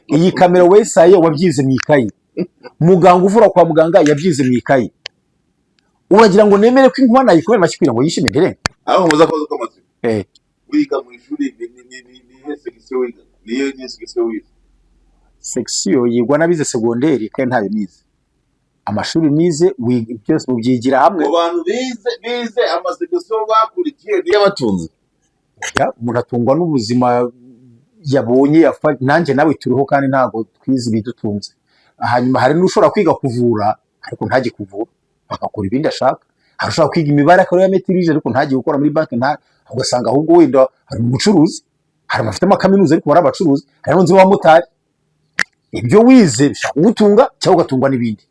Iyi kamera wesaye wabyize mu ikayi. Muganga uvura kwa muganga yabyize mu ikayi. Uragira ngo nemere ko inkuba nayikomera amashyi kugira ngo yishime ntirenga? Aho muza akabazo k'amatsiko. Eh. Wiga mu ishuri, ni iyihe section wiga? Niyo section wize? Section yigwa n'abize segonderi, kandi ntayo nize. Amashuri nize, wiga byose mubyigira hamwe. Mu bantu bize amasection bakurikiye niyo abatunze? Ya, umuntu atungwa n'ubuzima yabonye. Nanjye nawe turiho kandi ntabwo twize ibidutunze. Hanyuma hari n'ushobora kwiga kuvura ariko ntajye kuvura, agakora ibindi ashaka. Hari ushobora kwiga imibare akaba yamaîtrisé ariko ntajye gukora muri banki, nta ugasanga ahubwo wenda hari umucuruzi. Hari abafite amakaminuza ariko bari abacuruzi. Hari n'unzi w'abamotari. Ibyo wize bishobora kugutunga cyangwa ugatungwa n'ibindi.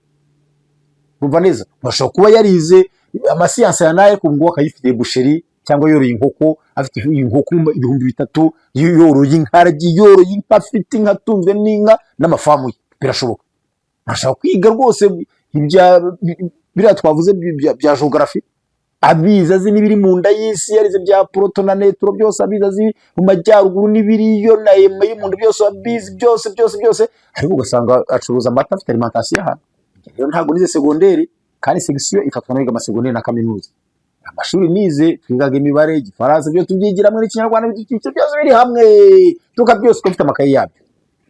Urumva neza, bashobora kuba yarize amasiyansi ya nayo ariko ngo akayifitiye boucherie cyangwa yoroye inkoko, afite inkoko 3000, yoroye inka, aragiye yoroye inka, afite inka, atunzwe n'inka n'amafamu ye. Birashoboka. Ashobora kwiga rwose ibya biriya twavuze bya géographie, abizi, azi n'ibiri mu nda y'isi, yarize bya proton na neutron byose abizi, azi mu majyaruguru n'ibiriyo na ema yo mu nda byose abizi, byose byose byose, ariko ugasanga acuruza amata, afite alimentation ahantu. Rero ntabwo nize segonderi, kandi section ifatwa n'abiga amasegonderi na kaminuza. Amashuri nize, twigaga imibare, igifaransa, byo tubyigira muri Kinyarwanda, ibidukikije, byose biri hamwe, tuka byose uko bifite amakayi yabyo.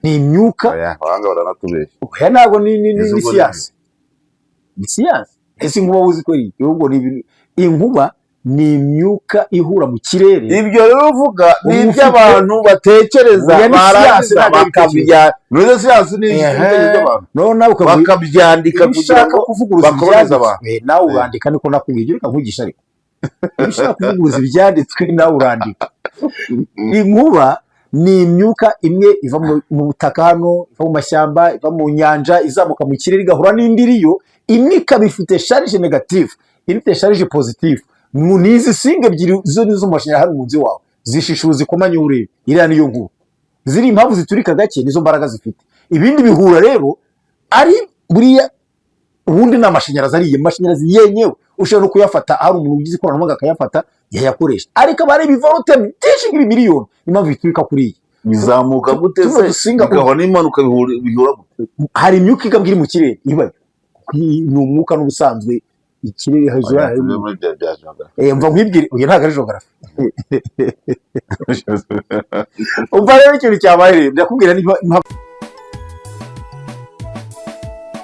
Ni imyuka. Oya, abahanga baranatubeshya. Oya, ntabwo ni Izo ni ubwo siyansi, ni siyansi. Ese inkuba uzi ko ari ahubwo ni inkuba ni imyuka ihura mu kirere. Ibyo rero uvuga ni Ubu iby'abantu batekereza, Oya, ni siyansi, barangiza ntabwo ari bakabya muri siyansi, ni ibitekerezo by'abantu, Noneho nawe ukavuga bakabyandika iyo kugira ushaka ngo kuvuguruza bakomereze abantu. ibyanditswe, nawe urandika. Niko nakubwiye ibyo, reka nkwigisha. Ariko iyo ushaka kuvuguruza ibyanditswe, nawe urandika. Inkuba ni imyuka imwe iva mu butaka hano, iva mu mashyamba, iva mu nyanja, izamuka mu kirere igahura n'indi iriyo. Imwe ikaba ifite charge négative, indi ifite charge positive. Ni izi singa ebyiri zo ni z'amashanyarazi hano mu nzu iwawe, zishishura zikomanye, ureba iriya niyo nkuba. Ziri impamvu ziturika gake, nizo mbaraga zifite. Ibindi bihura rero ari buriya ubundi ni amashanyarazi, ariye amashanyarazi yenyewe ushobora no kuyafata. Hari umuntu ugize ikoranabuhanga akayafata, yayakoresha, ariko aba ari ibivolte byinshi nk'ibimiliyoni. Niyo mpamvu biturika kuriya. Bizamuka gute Tuno se? dusinga Bigahora n'impanuka, bihura gute? Hari imyuka igabwa iri mu kirere ibayo. Ni umwuka n'ubusanzwe ikirere hejuru Oya, yayo. tuve muri bya geography. Mva nkwibwire, uyu ntabwo ari geography. Umva rero ikintu cyabaye rero, ndakubwira niba impamvu.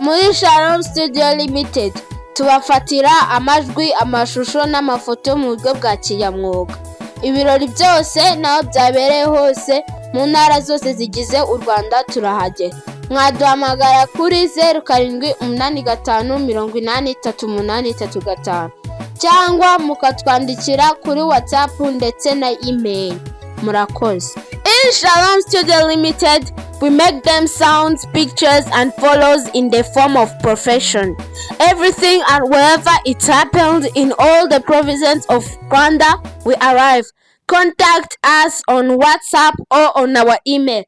Muri Shalom Studio Limited tubafatira amajwi, amashusho n'amafoto mu buryo bwa kinyamwuga. Ibirori byose n'aho byabereye hose mu ntara zose zigize u Rwanda turahagera. Mwaduhamagara kuri 0785 80 38 35 cyangwa mukatwandikira kuri WhatsApp ndetse na email. Murakoze. In Shalom Studio Limited, we make them sounds, pictures, and photos in the form of profession. Everything and wherever it happened in all the provinces of Rwanda, we arrive. Contact us on WhatsApp or on our email.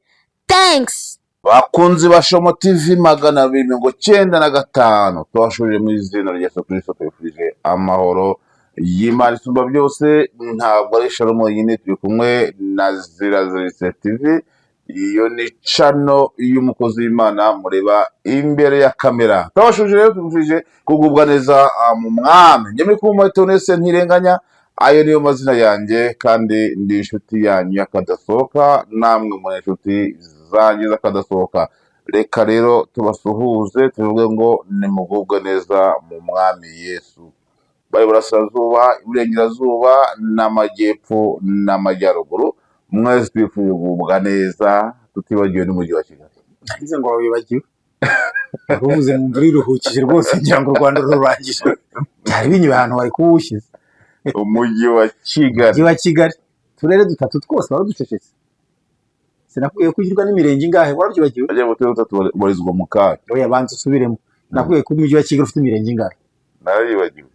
Thanks. Bakunzi ba Shomo TV 295, tubashurire mu izina rya Yesu Kristo, tubifurije amahoro y'Imana isumba byose. Ntabwo ari Shalom wenyine, turi kumwe na Ziraziritse TV. Iyo ni channel y'umukozi w'Imana mureba imbere ya kamera. Turabashuje rero, tubifurije kugubwa neza mu mwami. Njye muri kumwe Tonese Ntirenganya, ayo niyo mazina yanjye, kandi ndi inshuti yanyu y'akadasohoka, namwe muri inshuti zanjye z'akadasohoka. Reka rero tubasuhuze, tuvuge ngo nimugubwe neza mu mwami Yesu. Bari burasirazuba, iburengerazuba n'amajyepfo n'amajyaruguru, mwese twifuje kugubwa neza, tutibagiwe n'umujyi wa Kigali. Nagize ngo wibagiwe, uruvuze ngo uriruhukije rwose, ngira ngo u Rwanda rurangije, byari binyuye ahantu wari kuwushyize. Umujyi wa Kigali. Umujyi wa Kigali, uturere dutatu twose waraducecetse. Sinakubwiye ko ugirwa n'imirenge ingahe? Warabyibagiwe? Ajya mu turere dutatu barizwa mu kaga. Oya, banza usubiremo. Nakubwiye ko umujyi wa Kigali ufite imirenge ingahe? Narayibagiwe.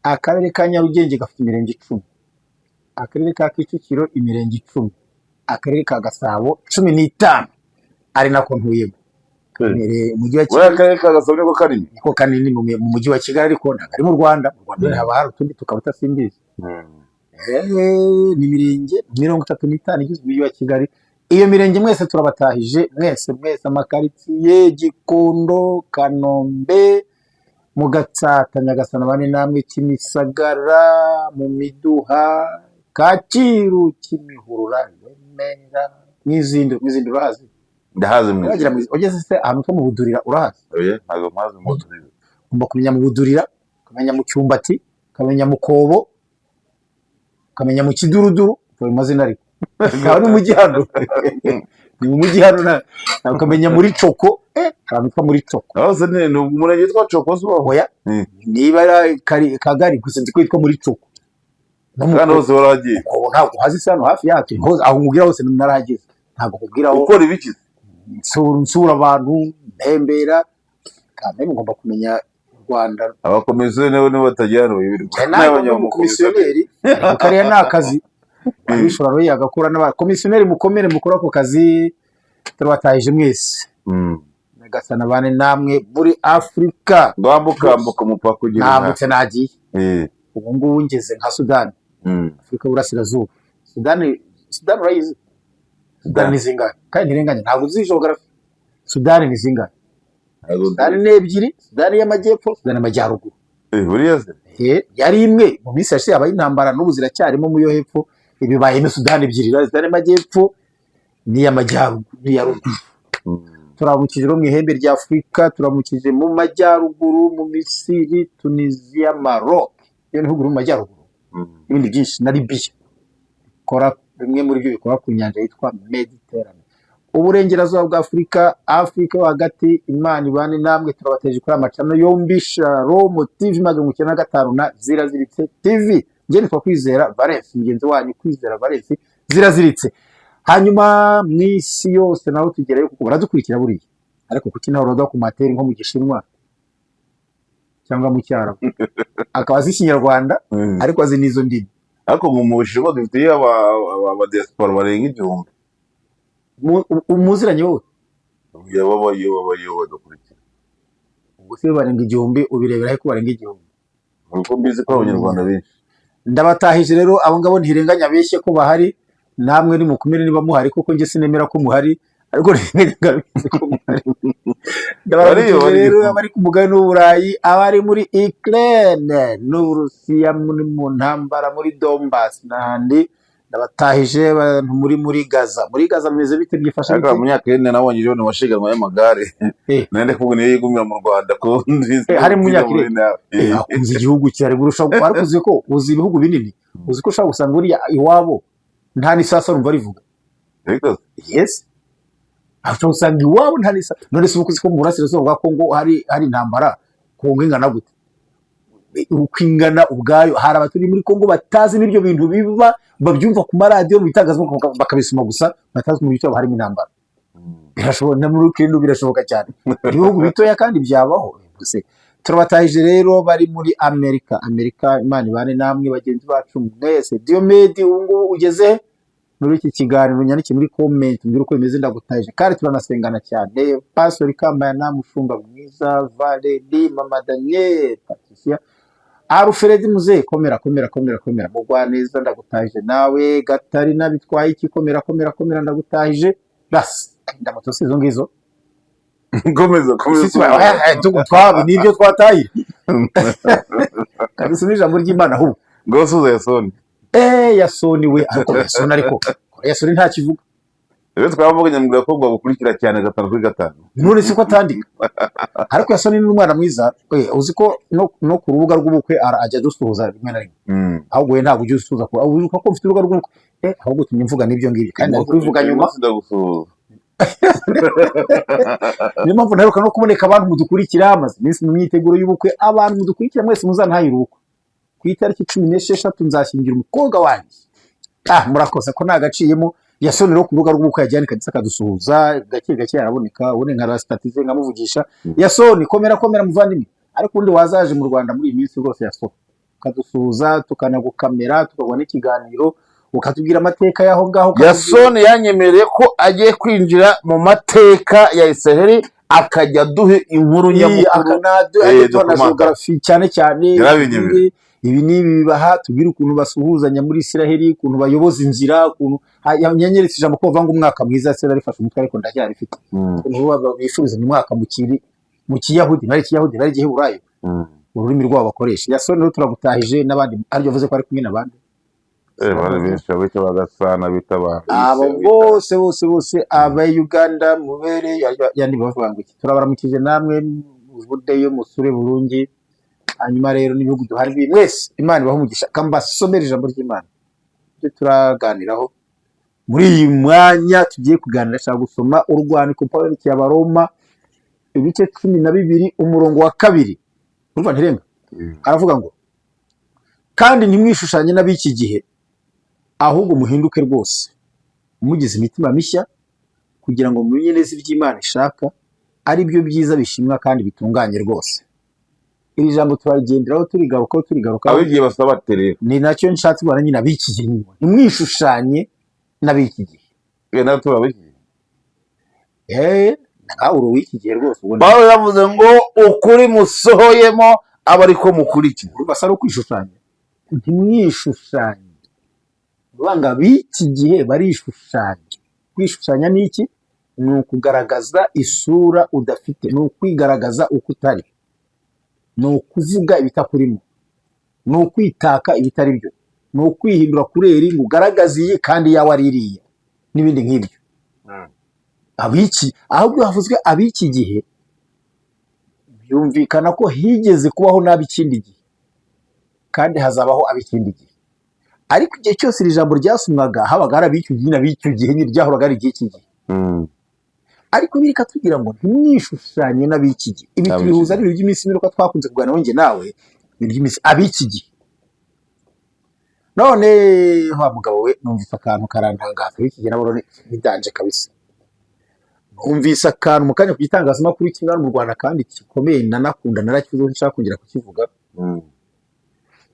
Akarere ka Nyarugenge gafite imirenge 10, akarere ka Kicukiro imirenge 10, akarere ka Gasabo 15, ari nako ntuyemo. Umujyi wa Buriya Kigali akarere ka Gasabo niko kanini. Niko kanini mu mujyi wa Kigali, ariko ntabwo ari mu Rwanda. Mu Rwanda haba hari utundi tukaba utasimbizi. Ni imirenge 35 igize umujyi wa Kigali. Iyo mirenge mwese turabatahije, mwese mwese, amakaritsiye Gikondo, Kanombe, mu Gatsata, Nyagasana bane namwe, Kimisagara, mu Miduha, Kacyiru, Kimihurura, Remera n'izindi n'izindi urahazi? Ndahazi mwe. Uragira ugeze se ahantu ho mu Budurira, urahazi? Oya, ntabwo mpazi mu Budurira. Ugomba kumenya mu Budurira, ukamenya mu Cyumbati, ukamenya mu Kobo, ukamenya mu Kiduruduru, ayo mazina ariko aho ni mu mujyi hano, ni mu mujyi hano, ukamenya muri Coko, hari ahantu hitwa muri Coko. Aho se ni umurenge witwa Coko se ubaho? Oya. Niba ari Kagari gusa nzi ko hitwa muri Coko no mu Kandi hose warahagiye? Kobo ntabwo hazi se hano hafi yacu hose, aho nkubwira hose narahageze, ntabwo nkubwira aho. Ukora ibiki? Nsura abantu, ntembera, kandi ngomba kumenya u Rwanda. Abakomisiyoneri nabo nibo batagira hano bayoberwa. Nawe umukomisiyoneri, ariko kariya ni akazi abishora rero yagakora n'abakomisiyoneri. Mukomere, mukora ako kazi, turabatahije mwese. Nyagasana bane namwe muri Afurika. Wambuka umupaka ugera inaha. Nambutse, nagiye. Ubu ngubu ngeze nka Sudani, Afurika y'Uburasirazuba. Sudani, Sudani urayizi? Sudani ni zingahe? Kandi ntirenganya, ntabwo uzi geography. Sudani ni zingahe? Ntabwo. Sudani ni ebyiri: Sudani y'Amajyepfo, Sudani y'Amajyaruguru. Buriya se? Yari imwe mu minsi yashize, habaye intambara, n'ubu ziracyarimo mu yo hepfo. Ibibayemo Sudani ebyiri: Sudani y'Amajyepfo n'iy'Amajyaruguru, n'iya ruguru. Turamukije no mu ihembe rya Afurika, turamukije mu majyaruguru, mu Misiri, Tunisia, Maroc, iyo bihugu biri mu majyaruguru, n'ibindi byinshi, na Libiya bikora, bimwe muri byo bikora ku nyanja yitwa Mediterane. Uburengerazuba bwa Afurika, Afurika yo hagati, Imana ibane namwe. Turabateje kuri amacano yombi, Shalom TV 95 na Ziraziritse TV. Njye nitwa Kwizera Valens, mugenzi wanyu Kwizera Valens, Ziraziritse. Hanyuma mu isi yose naho tugerayo kuko baradukurikira buriya. Ariko kuki nawe uroga ku materi nko mu Gishinwa cyangwa mu Cyarabu, akaba azi Ikinyarwanda, ariko azi n'izo ndimi? Ariko ngo mu Bushinwa dufiteyo aba diaspora barenga 1000. Umuziranye wowe? Babayo, babayo, badukurikira. Ubwo se barenga 1000, ubirebera he ko barenga 1000? Kuko mbizi ko ari Abanyarwanda benshi. Ndabatahije rero abo ngabo, ntirenganya abeshye ko bahari. Namwe nimukumire niba muhari koko. Njye sinemera ko muhari, ariko ntirenganya abizi ko muhari. Ndabaramukije. Bariyo, bariyo. Rero abari ku mugabane w'Uburayi, abari muri Ukraine n'Uburusiya, muri mu ntambara muri Donbass n'ahandi, ndabatahije. Abantu muri Gaza, muri Gaza bimeze bite? Byifashe Ariko bite? Munyakirene nabonye ejo bundi mu masiganwa y'amagare. Nari kuvuga niyo yigumira mu Rwanda ko Hari Munyakirene. Akunze igihugu cyane kurusha. Ariko uzi ko uzi ibihugu binini, uzi ko ushobora gusanga buriya iwabo nta n'isasa rumva rivuga? Ariko Yes, ushobora gusanga iwabo nta n'isasa. None se ubu uzi ko mu burasirazuba bwa Kongo hari intambara? Kongo ingana gute? Uko ingana ubwayo, hari abaturi muri Kongo batazi n'ibyo bintu biba, babyumva ku maradiyo, mu bitangazamakuru, bakabisoma gusa, batazi mu gihugu harimo intambara. Birashoboka na muri Ukraine birashoboka cyane, ibihugu bitoya kandi byabaho. Gusa turabatahije rero bari muri Amerika. Amerika, Imana ibane namwe bagenzi bacu mwese. Diomedi, ubu ngubu ugeze he? Muri iki kiganiro nyandike muri comment mbwira uko bimeze. Ndagutahije kandi turanasengana cyane. Pastor Kamana, mushumba mwiza, Valeri, Mama Daniel, Patricia, Alfred Muzehe, komera, komera, komera, komera. Mugwaneza, ndagutahije nawe. Gatarina bitwaye iki? Komera, komera, komera, ndagutahije. Basi ndamutse si izo ngizo. Komeza, komeza. Nibyo twataye kabisa, n'ijambo ry'Imana ahubwo. Ngo suza Yasoni. Yasoni we, ariko Yasoni, ariko Yasoni ntakivuga. Rero twavuganye, mbwira ko bagukurikira cyane gatanu kuri gatanu. None si ko atandika? Ariko Yasoni ni umwana mwiza. Uzi ko no ku rubuga rw'ubukwe ajya adusuhuza rimwe na rimwe? Ahubwo we ntabwo ujya usuhuza, uzi ko mfite urubuga rw'ubukwe? Ahubwo utumye mvuga n'ibyo ngibyo kandi nari kubivuga nyuma. Ndagusuhuza. Niyo mpamvu ntaheruka no kuboneka. Abantu mudukurikira, amaze iminsi mu myiteguro y'ubukwe. Abantu mudukurikira mwese, muzantahire ubukwe ku itariki 16, nzashyingira umukobwa wanjye. Murakoze ko nagaciyemo. Yasoni rero ku rubuga rw'ubukwe yajyanye kabisa akadusuhuza gake gake, araboneka ubundi nka rasitatize nkamuvugisha. Yasoni, komera, komera muvandimwe. Ariko ubundi wazaje mu Rwanda muri iyi minsi rwose, Yasoni, ukadusuhuza, tukanagukamera, tukaguha n'ikiganiro, ukatubwira amateka y'aho ngaho, Yasoni yanyemereye ko agiye kwinjira mu mateka ya Israheli, akajya aduha inkuru nyamukuru. Akanadu Document. na geography cyane cyane. Yarabinyemereye. Ibi n'ibi bibaha, tubwire ukuntu basuhuzanya muri Isiraheli, ukuntu bayoboza inzira, ukuntu yanyeretse ijambo ko bavuga ngo umwaka mwiza, se narifashe umutwe ariko ndacyarifite, ukuntu bifurizanya umwaka mu Kiyahudi, nari Ikiyahudi, nari Igiheburayo, ururimi rwabo bakoresha. Yasoni rero turagutahije n'abandi, aribyo avuze ko ari kumwe n'abandi. Bari benshi, abita ba Gasana, bita ba Abo bose bose bose, aba Uganda mubere yandi bavuga ngo iki, turabaramukije namwe, muvudeyo musure burungi. Hanyuma rero n'ibihugu duhari mwese, Imana ibahe umugisha. Kambasomere ijambo ry'Imana, ibyo turaganiraho muri uyu mwanya tugiye kuganira. Ashaka gusoma urwandiko Pawulo yandikiye Abaroma, ibice 12, umurongo wa 2. Urumva ntirenga? Aravuga ngo: "Kandi ntimwishushanye n'ab'iki gihe, ahubwo muhinduke rwose mugize imitima mishya, kugira ngo mumenye neza iby'Imana ishaka, ari byo byiza bishimwa kandi bitunganye rwose." Iri jambo turarigenderaho, turigarukaho, turigarukaho. Abigiye basaba bate rero? Ni nacyo nshatse kubona nyine, ab'iki gihe nyine, ntimwishushanye n'ab'iki gihe. Natwe turabigiye. Nawe uri uw'iki gihe rwose ubona. Pawulo yavuze ngo ukuri musohoyemo aba ariko mukurikiza. Urumva se ari ukwishushanya? Ntimwishushanye. Uvuga ngo ab'iki gihe barishushanya. Kwishushanya ni iki? Ni ukugaragaza isura udafite, ni ukwigaragaza uko utari, ni ukuvuga ibitakurimo, ni ukwitaka ibitari byo, ni ukwihindura couleur ngo ugaragaze iyi kandi iyawe ari iriya, n'ibindi nk'ibyo. Ab'iki, ahubwo havuzwe ab'iki gihe, byumvikana ko higeze kubaho n'ab'ikindi gihe kandi hazabaho ab'ikindi gihe. Ariko igihe cyose iri jambo ryasomwaga, habaga hari ab'icyo gihe n'ab'icyo gihe nyine, ryahoraga ari igihe cy'igihe. Ariko bireka tugira ngo ntimwishushanye n'ab'iki gihe. Ibi N'ab'iki tubihuza gihe. n'ibintu by'iminsi mperuka twakunze kuganiraho njye nawe, ibintu by'iminsi, ab'iki gihe. None wa mugabo we, numvise akantu karantangaza. Ab'iki gihe nabo ni danger kabisa. Numvise akantu mu kanya ku gitangazamakuru kimwe hano mu Rwanda kandi gikomeye nanakunda, narakivuze, nshaka kongera kukivuga.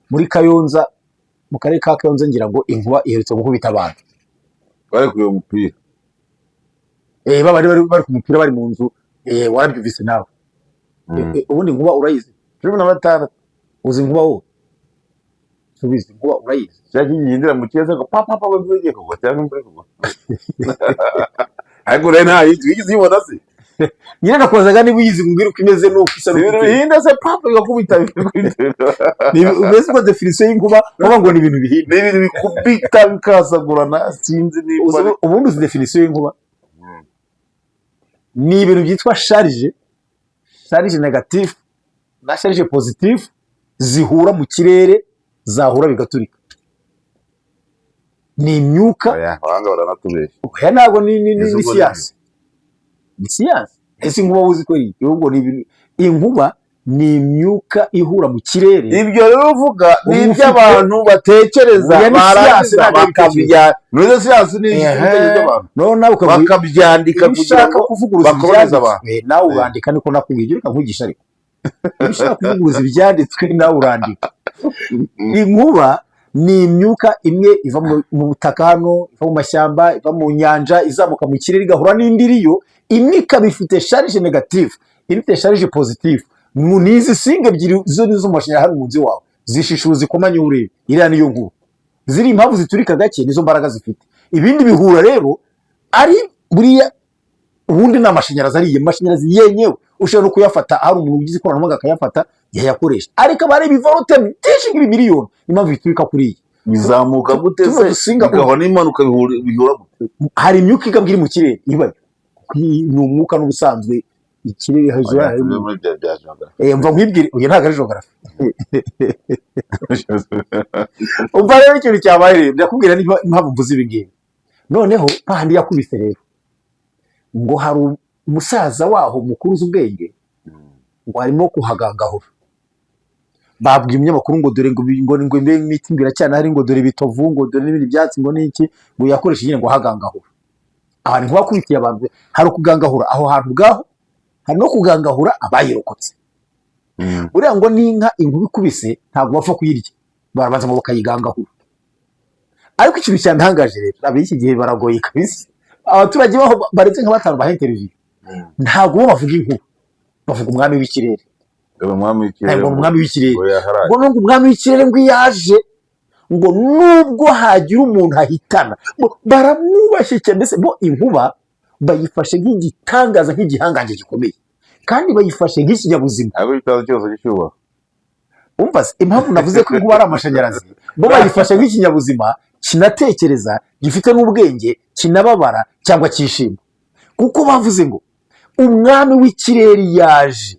Muri Kayonza, mu karere ka Kayonza, ngira ngo inkuba iherutse gukubita abantu. Bari kureba umupira. Baba bari ku mupira, bari mu nzu, warabyumvise nawe. Ubundi inkuba urayizi? 16. Uzi inkuba wowe? Subiza, inkuba urayizi? Cyangwa kigendera mu kirere ngo pa pa pa, imvura igiye kugwa cyangwa imvura iri kugwa, ariko rero ntayizi. Wigeze uyibona se? Nyine nakubazaga niba uyizi, mbwira uko imeze n'uko isa Si n'uko ibintu iteye. bihinda se, papa, bigakubita? Mbese ubwo définition y'inkuba bavuga ngo ni ibintu bihinda? Ni ibintu bikubita bikasagurana, sinzi niba Ubundi uzi définition y'inkuba? Ni ibintu byitwa charge, charge négative na charge positive zihura mu kirere, zahura bigaturika. Ni imyuka. Oya, abahanga baranatubeshya. Oya, ntabwo ni Ese ni ubwo siyansi, ni siyansi. Ese inkuba uzi ko ari ahubwo ni ibintu, inkuba ni imyuka ihura mu kirere. Ibyo rero uvuga ni Ubu iby'abantu batekereza, Oya, ni siyansi, barangiza ntabwo ari bakabya muri siyansi, ni ibitekerezo by'abantu, Noneho nawe ukavuga bakabyandika iyo kugira ushaka ngo kuvuguruza bakoronize abantu. ibyanditswe, nawe urandika. Niko nakubwiye, ibyo reka nkugisha. Ariko iyo ushaka kuvuguruza ibyanditswe, nawe urandika. Inkuba ni imyuka imwe iva mu butaka hano, iva mu mashyamba, iva mu nyanja, izamuka mu kirere igahura n'indi iriyo, imwe ikaba ifite charge négative, indi ifite charge positive. Ni izi singa ebyiri zo ni iz'amashanyarazi hano mu nzu iwawe, zishishura zikomanye, urebe iriya niyo nkuba. Ziri impamvu ziturika gake, nizo mbaraga zifite. Ibindi bihura rero ari buriya ubundi ni amashanyarazi, ariye amashanyarazi yenyewe ushobora no kuyafata, hari umuntu ugize ikoranabuhanga akayafata yayakoresha, ariko aba ari ibivolte byinshi nk'ibimiliyoni, niyo mpamvu biturika kuriya. Bizamuka gute Tuno se? dusinga Bigahora n'impanuka, bihura gute? Hari imyuka igabwa iri mu kirere ibayo, kuko iyi ni umwuka n'ubusanzwe ikirere hejuru Oya, yayo. turi muri bya geography. Mva nkwibwire, uyu ntabwo ari geography. Umva rero ikintu cyabaye rero, ndakubwira niba impamvu mvuze ibi ngibi. Noneho hahandi yakubise rero, ngo hari umusaza waho mukuru uzi ubwenge, ngo harimo kuhagangahura. Babwiye umunyamakuru ngo dore ngo imbe imiti ngo iracyana, ngo dore ibitovu, ngo dore n'ibindi byatsi, ngo n'iki, ngo yakoreshe nyine ngo ahagangahura ahantu nk'uwakubitiye abantu. Hari ukugangahura aho hantu ubwaho, hari no kugangahura abayirokotse. Buriya ngo n'inka inkuba ikubise ntabwo bapfa kuyirya, barabanza ngo bakayigangahura. Ariko ikintu cyantangaje rero, ab'iki gihe baragoye kabisa. Abaturage baho baretse nka batanu baha interview, ntabwo bo bavuga inkuba, bavuga umwami w'ikirere. Umwami w'ikirere. Ngo ni umwami w'ikirere. Ngo yaharaye. Ngo nubwo umwami w'ikirere ngo iyo aje, ngo nubwo hagira umuntu ahitana, ngo baramwubashye cyane. Mbese bo inkuba bayifashe nk'igitangaza, nk'igihangange gikomeye, kandi bayifashe nk'ikinyabuzima. Ariko ikibazo cyose cy'icyubahiro. Umva se, impamvu navuze ko inkuba ari amashanyarazi, bo bayifashe nk'ikinyabuzima kinatekereza, gifite n'ubwenge, kinababara cyangwa cyishima, kuko bavuze ngo umwami w'ikirere yaje,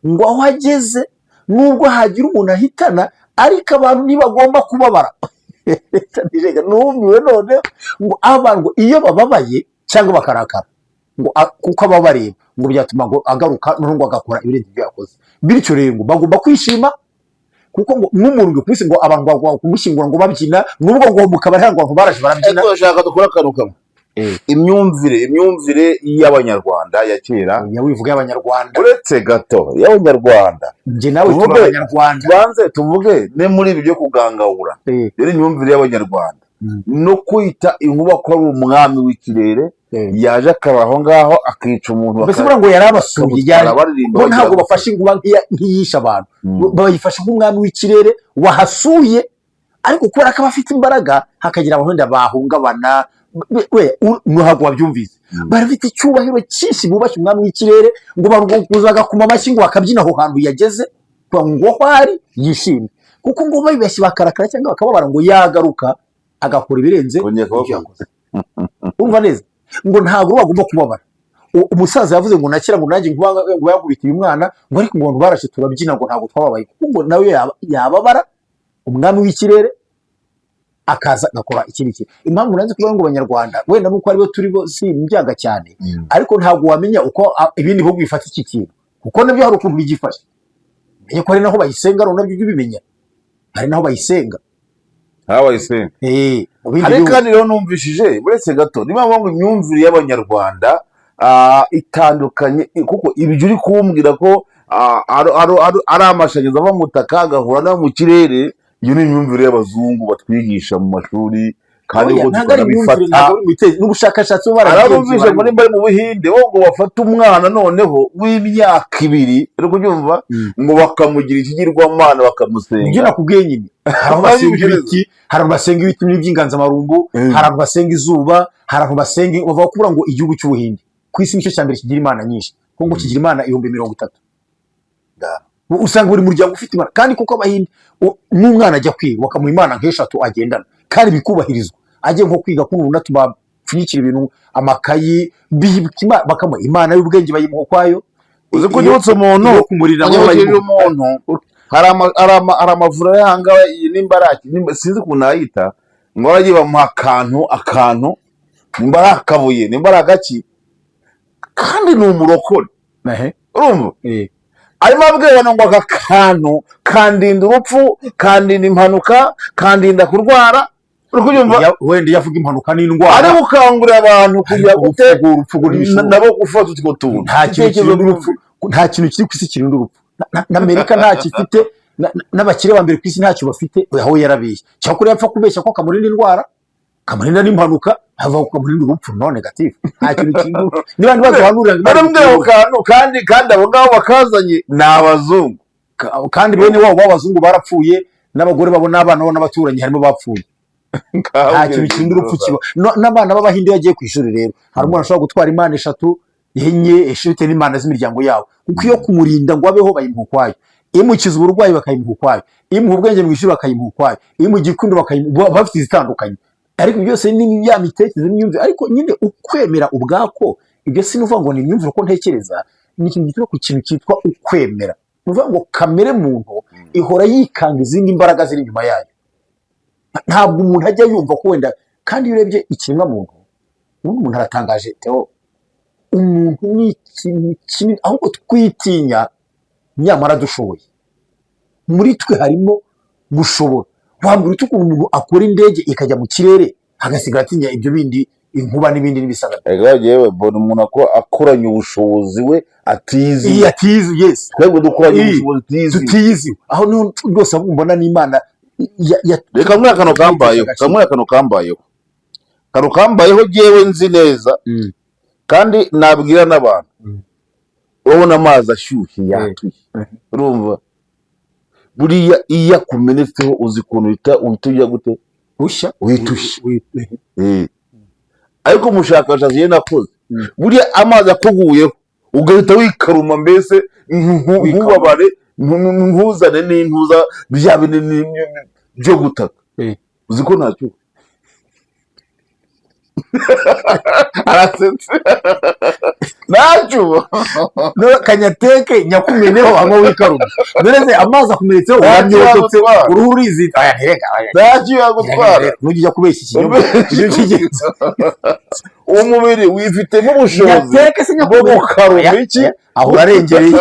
ngo aho ageze nubwo hagira umuntu ahitana, ariko abantu ntibagomba kubabara. Numiwe none. Ngo abantu ngo iyo bababaye cyangwa bakarakara, ngo kuko aba bareba, ngo byatuma ngo agaruka noneho ngo agakora ibirenze ibyo yakoze. Bityo rero ngo bagomba kwishima, kuko ngo n'umuntu ngo kwisi ngo abantu bagomba kumushyingura ngo babyina, nubwo ngo mu kabari ngo abantu baraje barabyina. Ariko ndashaka dukore akantu kamwe. Imyumvire y'Abanyarwanda ya kera. Ya, wivuga y'Abanyarwanda. Uretse gato y'Abanyarwanda. Njye nawe turi Abanyarwanda. Tubanze tuvuge ne muri ibi byo kugangahura. Rero imyumvire y'Abanyarwanda no kwita inkuba ko ari umwami w'ikirere yaje akaba aho ngaho akica umuntu. Mbese buriya ngo yari abasuye. Bakamutwara, baririmba, bo bagira ntabwo gutya. bafashe inkuba nk'iyishe abantu. Bayifashe nk'umwami w'ikirere wahasuye, ariko kubera ko aba afite imbaraga hakagira abantu wenda bahungabana. We ntabwo wabyumvise. Barafite icyubahiro cyinshi, bubashye umwami w'ikirere, ngo bakuza bagakoma amashyi, ngo bakabyina aho hantu yageze, kugira ngo aho ari yishime, kuko ngo babibeshye bakarakara cyangwa bakababara, ngo yagaruka agakora ibirenze Kongera ibyo kubakora. yakoze. Urumva neza ngo ntabwo bagomba kubabara. Umusaza yavuze ngo nakira ngo nanjye ngo ngo yakubitiye umwana, ngo ariko ngo abantu barashe turabyina, ngo ntabwo twababaye, kuko ngo nawe yababara umwami w'ikirere akaza agakora ikindi kintu. Impamvu nanze kuvuga ngo Abanyarwanda wenda nuko aribo turi bo si imbyaga cyane, ariko ntabwo wamenya uko ibindi bihugu bifata iki kintu, kuko nabyo hari ukuntu bigifashe. Menye ko hari naho bayisenga, nabyo ujye ubimenya, hari naho bayisenga. Habaye isenga. Mu bindi Hari bihugu. kandi rero numvishije, uretse gato, niba mpamvu ngo imyumvire y'Abanyarwanda itandukanye, kuko ibyo uri kumbwira ko ari amashanyarazi ava mu butaka agahura n'ayo mu kirere, iyo ni imyumvire y'abazungu batwigisha mu mashuri, kandi Oya, ubwo ntabwo ari imyumvire, tukanabifata. ntabwo ari imitekerereze, n'ubushakashatsi bo barabigenzuye. Ararumvise ngo nimba ari mu Buhinde bo ngo bafate umwana noneho w'imyaka 2, uri kubyumva, ngo bakamugira ikigirwamana, bakamusenga. Ibyo nakubwiye nyine, hari aho basenga ibiti, hari aho basenga ibiti by'inganzamarumbu, hari aho basenga izuba, hari aho basenga. Bavuga kuvuga ngo igihugu cy'Ubuhinde ku isi nicyo cya mbere kigira imana nyinshi, kuko ngo kigira imana 30,000. Usanga buri muryango ufite imana, kandi kuko Abahinde n'umwana ajya kwiga bakamuha imana nk'eshatu agendana, kandi bikubahirizwa. Ajye nko kwiga kuri ubu bapfunyikira ibintu, amakayi, bibuka bakamuha imana y'ubwenge, bayimuha ukwayo. Uzi ko unyibutsa umuntu, Iyo kumurira nabo unyibukije bayimuha. umuntu, hari amavuriro y'ahangaha, iyi nimba ari sinzi ukuntu nayita, ngo baragiye bamuha akantu, nimba ari akabuye, nimba ari agaki, kandi ni umurokore. Urumva, arimo abwira ngo aka kantu kandinda urupfu, kandinda impanuka, kandinda kurwara, uri kubyumva? Wenda iyo avuga impanuka n'indwara. Ari gukangurira abantu kugira Ariko gute? urupfu rwo ntibishoboka. Nabo gufata utwo tuntu. Nta kintu kirinda urupfu, nta kintu kiri ku isi kirinda urupfu. Na Amerika ntacyo ifite, n'abakire ba mbere ku isi ntacyo bafite. Aho yarabeshye, cyakora yapfa kubeshya ko kamurinda indwara, kamurinda n'impanuka, hava ko kamurinda urupfu. No negative, nta kintu kirinda urupfu. Niba ntibaduhanurira ngo Imana Barambwira ako idutuyobore. kantu, kandi abo ngabo bakazanye ni abazungu. Kandi bene wabo b'abazungu barapfuye, n'abagore babo n'abana babo n'abaturanyi harimo bapfuye. Nta kintu kirinda urupfu kiba. N'abana b'Abahinde iyo agiye ku ishuri rero, hari umwana ushobora gutwara imana eshatu, enye, bitewe n'imana z'imiryango yabo, kuko iyo kumurinda ngo abeho bayimuha ukwayo, imukiza uburwayi bakayimuha ukwayo, imuha ubwenge mu ishuri bakayimuha ukwayo, imuha igikundo bakayimuha, bafite izitandukanye. Ariko byose ni ya mitekerereze n'imyumvire. Ariko nyine ukwemera ubwako, ibyo sinuvuga ngo ni imyumvire uko ntekereza, ni ikintu gituruka ku kintu cyitwa ukwemera. Ni ukuvuga ngo kamere muntu ihora yikanga izindi mbaraga ziri inyuma yayo. Ntabwo umuntu ajya yumva ko wenda, kandi iyo urebye ikiremwa muntu, ubundi umuntu aratangaje, Theo. Umuntu ni ikintu kinini, ahubwo twitinya nyamara dushoboye. Muri twe harimo gushobora. Wambwira ute ukuntu umuntu akora indege ikajya mu kirere, hagasigara atinya ibyo bindi, inkuba n'ibindi n'ibisaga? Erega yewe, mbona umuntu akoranye ubushobozi we atizi. Iya, atizi, yes. Twebwe dukoranye Iyi, ubushobozi tizi. Tutiyizi. Aho niho rwose mbona n'Imana Reka nkwereke akantu kambayeho, agaciro. kamwe akantu kambayeho, akantu kambayeho jyewe nzi neza, kandi nabwira n'abantu. Urabona amazi ashyushye yatuye, urumva buriya iyo akumenetseho, uzi ukuntu uhita ujya gute? Ushya. Uhita ushya. Ariko umushakashatsi yari nakoze, buriya amazi akuguyeho ugahita wikaruma, mbese ntubabare, ntuzane n'intuza bya binini byo gutaka. Uzi ko ntacyo arasetse, ntacyo. No, kanyateke nyakumeneho hanyuma wikaruma. None se amazi akumenetseho, Ntacyo uramyototse, yagutwara. uruhu rurizita. Aya, ntireka, aya. Ntacyo yagutwara. Nujya ujya kubeshya ikinyoma, ujye ukigenza. Umubiri wifitemo ubushobozi Nyateke se bwo nyakumeneho. gukaruma Aya, iki? aya, aho urarengereye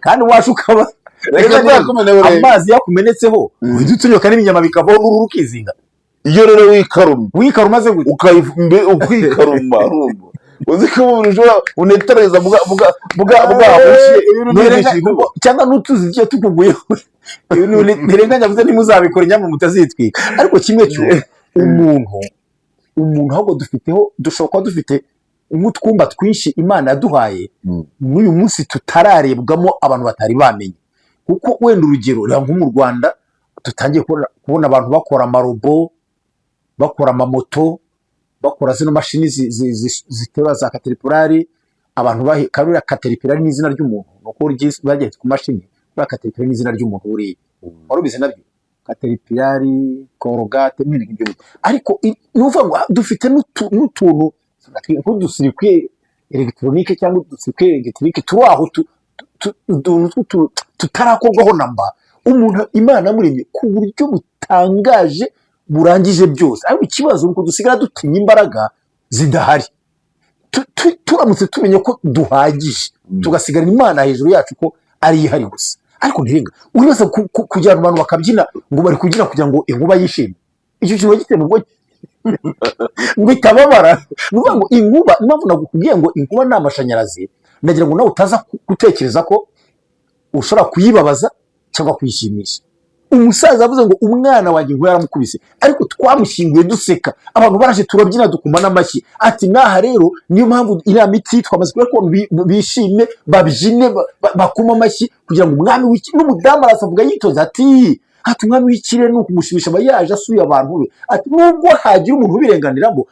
kandi wacu ukaba Reka nzakumeneho rero. Amazi yakumenetseho uhita utunyoka n'ibinyama bikavaho n'uruhu rukizinga. Iyo rero wikaruma, Wikaruma umaze gute? Ukikaruma, urumva uzi ko umubiri ushobora unetareza bwa bwa bwa bwa bushye Ntirenga- n'inkuba. Cyangwa n'utuzi tugiye tukuguyeho. Ntirenganya avuze ntimuzabikore nyamwe mutazitwika. Ariko kimwe cyo umuntu ahubwo dufiteho, dushobora kuba dufite nk'utwumba twinshi Imana yaduhaye n'uyu munsi tutararebwamo, abantu batari bamenya. Kuko wenda urugero, reba nko mu Rwanda dutangiye kubona abantu bakora amarobo, bakora amamoto, bakora zino mashini ziterura za Caterpillar. Abantu bahe kabiriya Caterpillar ni izina ry'umuntu, ni uko bagiye ku mashini. Buriya Caterpillar ni izina ry'umuntu, buriya wari ubizi nabyo? Caterpillar, Colgate n'ibintu nk'ibyo. Ariko ni ukuvuga ngo dufite n'utuntu nk'udusirikwi électronique cyangwa udusirikwi électrique turi aho, utuntu tutarakorwaho namba. Umuntu Imana yamuremye ku buryo butangaje, burangije byose. Ariko ikibazo ni uko dusigara dutinya imbaraga zidahari. Turamutse tumenye ko duhagije, tugasigarana Imana hejuru yacu ko ari ihari gusa. Ariko ntirenga uribaza kugira ngo abantu bakabyina, ngo bari kubyina kugira ngo inkuba yishime. Icyo kintu giteye mu bwonko ngo itababara. Ni ukuvuga ngo inkuba, impamvu nakubwiye ngo inkuba ni amashanyarazi, ndagira ngo nawe utaza gutekereza ko ushobora kuyibabaza cyangwa kuyishimisha. Umusaza avuze ngo umwana wanjye inkuba yaramukubise, ariko twamushyinguye duseka, abantu baraje turabyina, dukoma n'amashyi. Ati naha rero niyo mpamvu iriya miti twamaze kubera ko bishime, babyine, bakoma amashyi kugira ngo umwami w'iki. N'umudamu araza avuga yitonze ati umwami w'ikirere ni ukumushimisha, aba yaje asuye abantu be. Ati nubwo hagira umuntu ubirenganiramo,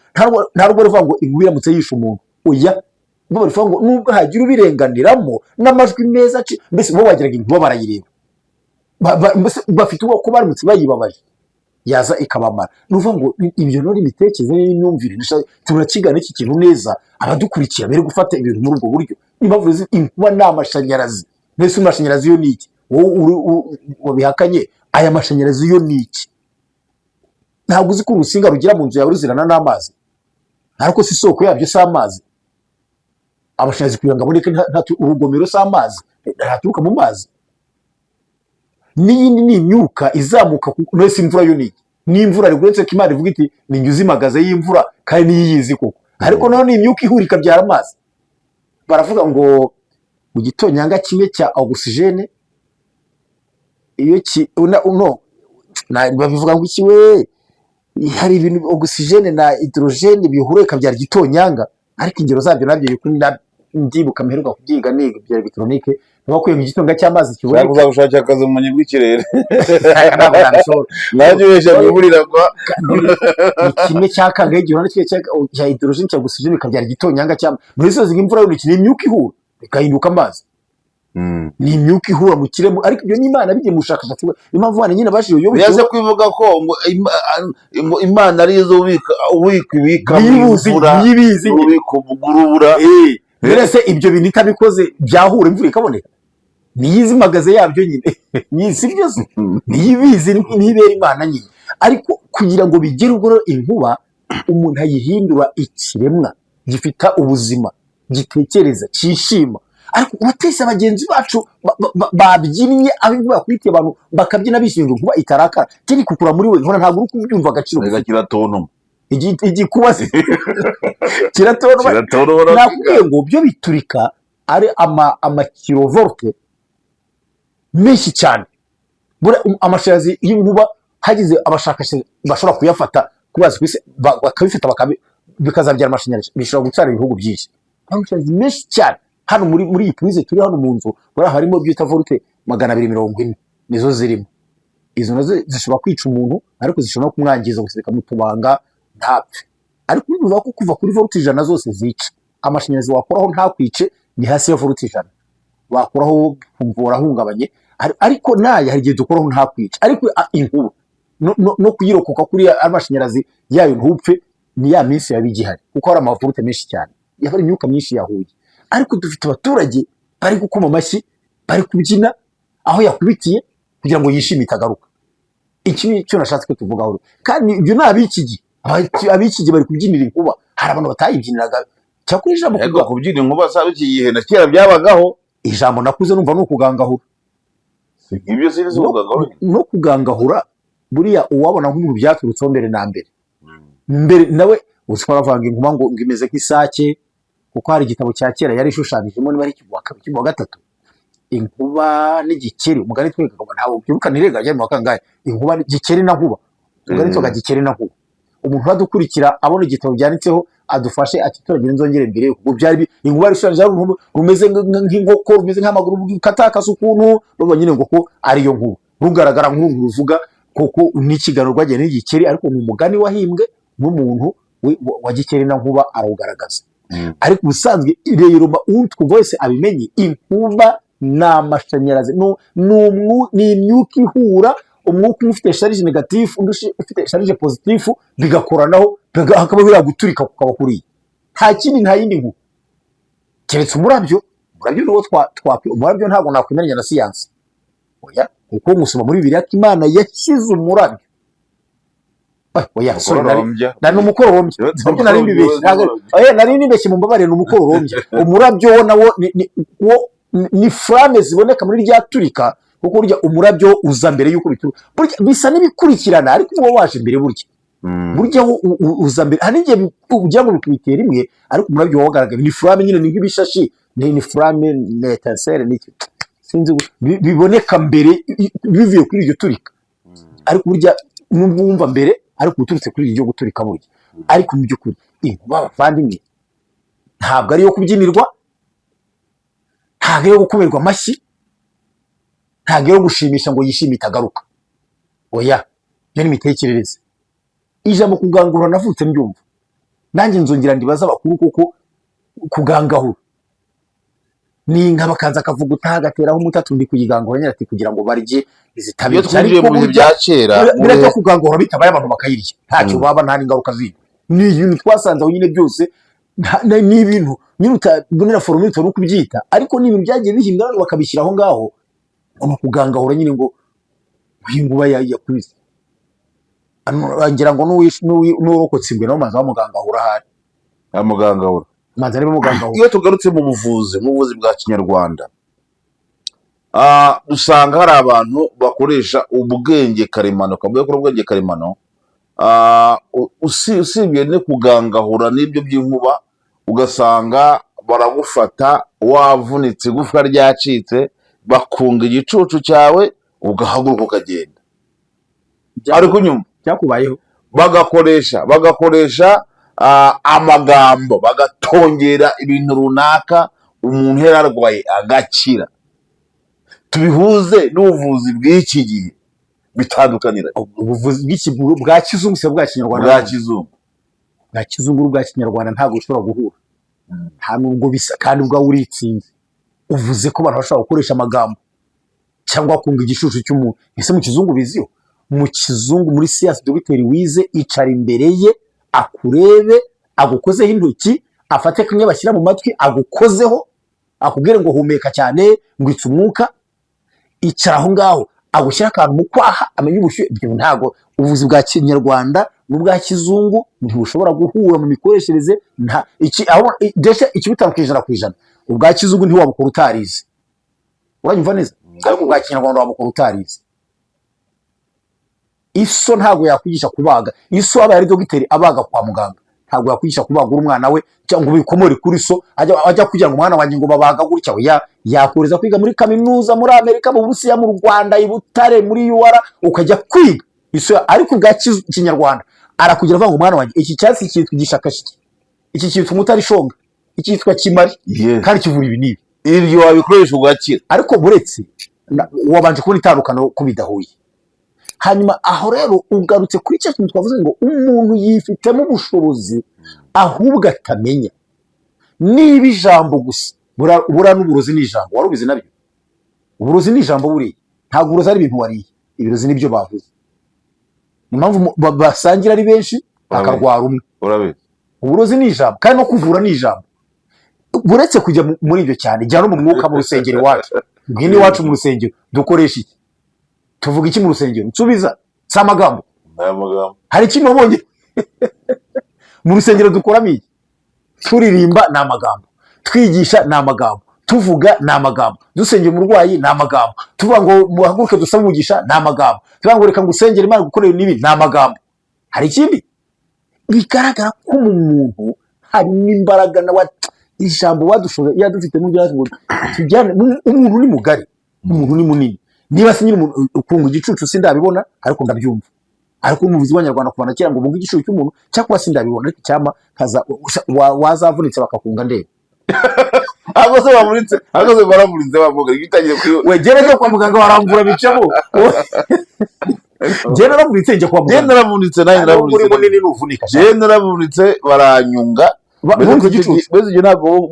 nta nubwo rivuga ngo inkuba iramutse yishe umuntu, oya. Bo barivuga ngo nubwo hagira ubirenganiramo n'amajwi meza mbese bo wagiraga inkuba barayireba. Mbese bafite ubwoko baramutse bayibabaje yaza ikabamara. Ni ukuvuga ngo ibyo rero imitekerereze n'imyumvire, turakigana iki kintu neza, abadukurikira bere gufata ibintu muri ubwo buryo. Impamvu inkuba ni amashanyarazi. Mbese amashanyarazi yo ni iki? Wowe wabihakanye, aya mashanyarazi yo ni iki? Ntabwo uzi ko urusinga rugira mu nzu yawe ruzirana n'amazi? Ariko si isoko yabyo si amazi? Amashanyarazi kugira ngo aboneke, urugomero si amazi? Ntaturuka mu mazi? N'iyindi ni imyuka izamuka. Mbese imvura yo ni iki? N'imvura uretse ko Imana ivuga iti ni njye uzimagaze y'imvura, kandi niyo iyizi koko. Ariko naho ni imyuka ihura ikabyara amazi. Baravuga ngo mu gitonyanga kimwe cya ogisijene iyo ki no babivuga ngo iki we? Hari ibintu ogisijene na hydrogène bihura ikabyara igitonyanga, ariko ingero zabyo nabyo biri kuri ndibuka mperuka kubyiga niga ibya électronique, bakwiye mu gitonyanga cy'amazi Ushaka kiboneka. Uzagushakira akazi mu bumenyi bw'ikirere. Ntabwo nabishobora. Nanjye ubeshya ngo imvura iragwa. Ni kimwe cya kangahe igihano kimwe cya hydrogène cya ogisijene bikabyara igitonyanga cy'amazi muri sozi. Imvura yo ni iki? Ni imyuka ihura ikahinduka amazi. Ni imyuka ihura mu kirere. Ariko ibyo ni Imana bigiye mu bushakashatsi bwe. Niyo mpamvu abana nyine bashije iyo Yaje kwivuga ko ngo Imana ari zo ubika ibikamo Niyibuzi. imvura, Niyibizi. ubika urubura. Mbese ibyo bintu itabikoze byahura imvura ikaboneka? Niyizimagaze yabyo nyine, ni si byo se? Niyibizi, nibera Imana nyine. Ariko kugira ngo bigere ubwo rero inkuba umuntu ayihindura ikiremwa gifite ubuzima, gitekereza, cyishima. Ariko uratese bagenzi bacu babyinnye, aho inkuba yakubitiye abantu bakabyina bishimye, ngo inkuba itarakara kiri kukura muri we. Nkora ntabwo uri kubyumva agaciro. Reka, kiratontoma. Igikuba se kiratontoma? Kiratontoma. Nakubwiye ngo byo biturika ari amakilovolte menshi cyane. Buriya amashanyarazi y'inkuba, hagize abashakashatsi bashobora kuyafata kubaza ku isi, bakabifata, bikazabyara amashanyarazi, bishobora gucana ibihugu byinshi, amashanyarazi menshi cyane. Hano muri iyi prise turi hano mu nzu, buriya harimo ibyo bita volt 240, nizo zirimo. Izo nazo zishobora kwica umuntu, ariko zishobora no kumwangiza gusa, zikamutubanga ntapfe. Ariko bivuga ko kuva kuri volt 100 zose zica. Amashanyarazi wakoraho ntakwice ni hasi ya volt 100, wakoraho ukumva urahungabanye. Ariko nayo hari igihe dukoraho ntakwice. Ariko inkuba no kuyirokoka kuri amashanyarazi yayo ntupfe, ni ya minsi yaba igihari, kuko hari amavolte menshi cyane, yaba ari imyuka myinshi yahuye. Ariko dufite abaturage bari gukoma amashyi, bari kubyina aho yakubitiye kugira ngo yishime itagaruka. Iki ni cyo nashatse ko tuvugaho. Kandi ibyo ni ab'iki gihe. Ab'iki gihe bari kubyinira inkuba. Hari abantu batayibyiniraga. Cyakora ijambo Ariko kubyina inkuba zaba iki gihe, na kera byabagaho. Ijambo nakuze numva ni ukugangahura. Ibyo sinzi. Ubuganga. No kugangahura, buriya uwabona nk'umuntu byaturutseho mbere na mbere mbere, nawe uzi ko aravanga inkuba ngo imeze nk'isake, kuko hari igitabo cya kera yari ishushanyijemo, niba ari ikimu wa kabiri, ikimu wa gatatu, inkuba n'igikeri. Umugani twigaga, ntabwo byibuka, ntirega mu wa kangahe, inkuba, gikeri na nkuba. Umugani twaga gikeri na nkuba. Umuntu uradukurikira abona igitabo byanditseho adufashe atituragire, nzongere mbere, kuko byari inkuba ishushanyije rumeze nk'inkoko, rumeze nk'amaguru, katakasa ukuntu baba nyine ngo ko ariyo nkuba, rugaragara nk'uru ruvuga koko n'ikiganiro rwagiye n'igikeri. Ariko ni umugani wahimbwe n'umuntu wa gikeri na nkuba arawugaragaza. Ariko ubusanzwe rero utwumva wese abimenye, inkuba ni amashanyarazi, ni imyuka ihura, umwuka umwe ufite charge négative, undi ufite charge positive, bigakoranaho, hakaba biriya guturika kukaba kuriya. Nta kindi, nta yindi nkuba keretse umurabyo. Umurabyo niwo twa umurabyo ntabwo nakwemeranya na siyansi, oya, kuko musoma muri Bibiliya ko Imana yashyize umurabyo. Oya, sorry, Umukororombya. nari umukororombya. Nabyo nari mbibeshye. Oya, nari nibeshye, mumbabarire, ni umukororombya. Umurabyo wo nawo ni flamme ziboneka muri rya turika, kuko burya umurabyo uza mbere y'uko bituruka. Burya bisa n'ibikurikirana, ariko uba waje mbere burya. Burya wo uza mbere. Hari n'igihe ugira ngo bikubitera rimwe, ariko umurabyo wagaragaye ni flamme nyine, ni nk'ibishashi, ni flamme, ni étincelle, ni iki, sinzi, biboneka mbere bivuye kuri iryo turika. Ariko burya nubwo wumva mbere, ariko uturutse kuri iryo guturika burya. Ariko mu by'ukuri inkuba, abavandimwe, ntabwo ari iyo kubyinirwa, ntabwo ari iyo gukomerwa amashyi, ntabwo ari iyo gushimisha ngo yishime itagaruka. Oya, iyo ni imitekerereze. Ijambo kugangura navutse mbyumva nanjye, nzongera ndibaza abakuru, kuko kugangahura ni inka bakaza akavuguta agateraho umutatu, ndi kuyigangura nyine, ati kugira ngo barye Iyo izitabica. twinjiye Ariko mu bihe burya bya kera, mu biriya bihe byo kugangura bitabaye abantu bakayirya, ntacyo baba, nta n'ingaruka zindi. Ni ibintu twasanze aho nyine byose, ni ibintu nyine utabonera formule, utabona uko ubyita, ariko ni ibintu byagiye bihimbwa abantu bakabishyira aho ngaho ngo ni ukugangahura nyine, ngo inkuba yakubise. Ngira ngo n'uwarokotse ingwe nawe manza bamugangahura ahari. Ya muganga we. Manza niba mugangahura. Iyo tugarutse mu buvuzi bwa kinyarwanda, usanga hari abantu bakoresha ubwenge karemano. Kavuga ko ubwenge karemano, usibye no kugangahura n'ibyo by'inkuba, ugasanga baragufata wavunitse, igufwa ryacitse, bakunga igicucu cyawe ugahaguruka ukagenda. Ariko nyuma Byakubayeho? Bagakoresha amagambo, bagatongera ibintu runaka, umuntu yari arwaye agakira. Tubihuze n'ubuvuzi bw'iki gihe, bitandukanira? Ubuvuzi bwa kizungu se, bwa kinyarwanda? Bwa kizungu. Bwa kizungu n'ubwa kinyarwanda ntabwo bishobora guhura, nta nubwo bisa. Kandi ubwawe uritsinze, uvuze ko abantu bashobora gukoresha amagambo cyangwa kunga igicucu cy'umuntu. Ese mu kizungu biziho? Mu kizungu, muri siyansi, dogiteri wize icara imbere ye akurebe, agukozeho intoki, afate kamwe bashyira mu matwi agukozeho, akubwire ngo humeka cyane, ngo itse umwuka, icara aho ngaho, agushyira akantu mu kwaha, amenye ubushyuhe. Ibyo ntabwo, ubuvuzi bwa kinyarwanda n'ubwa kizungu ntibushobora guhura mu mikoreshereze. Nta iki aho deshe ikibitandukanye 100%. Ubwa kizungu ntiwabukora utarize, uranyumva neza? Ariko ubwa kinyarwanda wabukora utarize. Iso ntabwo yakwigisha kubaga. Iso aba ari dogiteri abaga kwa muganga, ntabwo yakwigisha kubaga uri umwana we cyangwa ngo ubikomore kuri so ajya kugira ngo umwana wanjye ngo babaga gutya. Oya, yakohereza kwiga muri kaminuza, muri Amerika, mu Burusiya, mu Rwanda, i Butare, muri UR, ukajya kwiga iso. Ariko ubwa kinyarwanda arakugira avuga ngo umwana wanjye, iki cyatsi cyitwa igishakashiki, iki cyitwa umutarishonga. Iki cyitwa kimari kandi kivura ibi n'ibi. Ibyo wabikoresha ugakira. Ariko buretse wabanje kubona itandukano ko bidahuye. Hanyuma aho rero ugarutse kuri cya kintu twavuze ngo umuntu yifitemo ubushobozi, ahubwo atamenya. Niba ijambo gusa, buriya n'uburozi ni ijambo, wari ubizi nabyo? Uburozi ni ijambo. Buriya ntabwo uburozi ari ibintu wariye, ibirozi nibyo bavuze. Ni impamvu basangira ari benshi bakarwara umwe. Urabizi. Uburozi ni ijambo, kandi no kuvura ni ijambo. Buretse kujya muri ibyo cyane, jya no mu mwuka. Mu rusengero iwacu, ngwino iwacu mu rusengero, dukoresha iki? Tuvuga iki mu rusengero? Nsubiza, si amagambo? Aya magambo. Hari ikintu wabonye mu rusengero? Dukoramo iki? Turirimba, ni amagambo. Twigisha, ni amagambo. Tuvuga, ni amagambo. Dusengera umurwayi, ni amagambo. Tuvuga ngo muhaguruke dusabe umugisha, ni amagambo. Tuvuga ngo reka ngusengere, Imana gukorera n'ibi, ni amagambo. Hari ikindi bigaragara ko mu muntu harimo imbaraga, nawe ijambo badushoboye iyo dufite n'ibyo ngo tujyane. Umuntu ni mugari, umuntu ni munini. Niba se nyine umuntu ukunga igicucu, sindabibona ariko ndabyumva. Ariko umuvuzi w'Abanyarwanda kuva na kera ngo bunge igicucu cy'umuntu, cyakora sindabibona, ariko icyampa kaza wazavunitse bakakunga ndeba. Ahubwo se bamuritse, ahubwo se baramuritse, bavuga iyo utangiye kuri We gereza kwa muganga barambura bicamo. Njye naravunitse njya kwa Njye muganga. Naravunitse nanjye. Nubwo uri Naravunitse. munini nuvunika. Njye naravunitse baranyunga. Bunze igicucu. Mbese ibyo ntabwo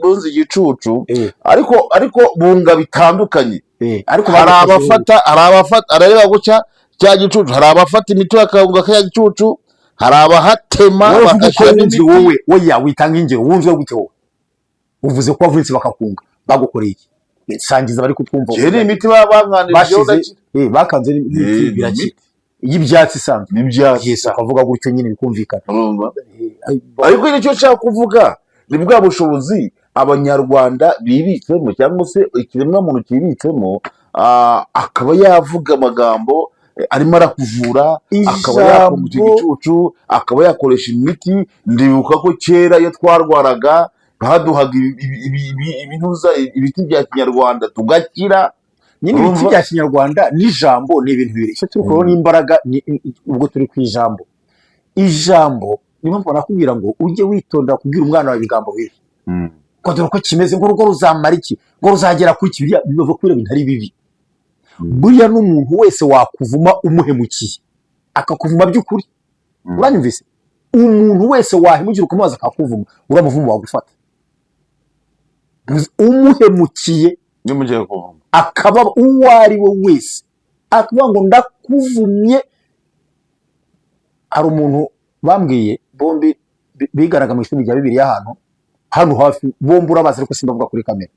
bunze igicucu, ariko bunga bitandukanye. Ariko Hari bagukoze- abafata, hari abafata arareba gutya cya gicucu, hari abafata imiti bakabunga kaya gicucu, hari abahatema Wowe uvuga uko bagashyiramo wunzwe. imiti. Wowe oya, witanga ingero. Wunzwe gute wowe? Uvuze ko wavunitse bakakunga, bagukoreye iki? Sangiza bari kutwumva. Njye ni imiti baba bankandije. Bashize Ndakira. Bakanze n'imiti. Ni Birakira. imiti. Y'ibyatsi isanzwe. N'ibyatsi. Yes, ukavuga gutyo nyine bikumvikana. Urumva? Ariko nicyo nshaka kuvuga ni bwa bushobozi Abanyarwanda bibitsemo, cyangwa se ikiremwamuntu cyibitsemo, akaba yavuga amagambo arimo arakuvura, akaba yakunguka igicucu, akaba yakoresha imiti. Ndibuka ko kera iyo twarwaraga baduhaga ibintuza, ibiti bya kinyarwanda, tugakira. Nyine ibiti Urumva? bya kinyarwanda n'ijambo ni ibintu bibiri. Icyo turi kubona n'imbaraga ubwo turi ku ijambo. Ijambo niyo mpamvu banakubwira ngo ujye witondera kubwira umwana wawe ibigambo bibi, ngo dore uko kimeze, ngo urugo ruzamara iki, ngo ruzagera ku iki. Biriya biva kuri ibintu ari bibi. Buriya n'umuntu wese wakuvuma umuhemukiye akakuvuma by'ukuri, uranyumvise? Umuntu wese wahemukira ukamubaza akakuvuma, uriya wagufata umuhemukiye. Nimugiye kuvuma. Akaba uwo ari we wese akavuga ngo ndakuvumye. Hari umuntu bambwiye, bombi biganaga mu ishuri rya Bibiliya ahantu hano hafi, bombi urabazi ariko simbavuga kuri kamera.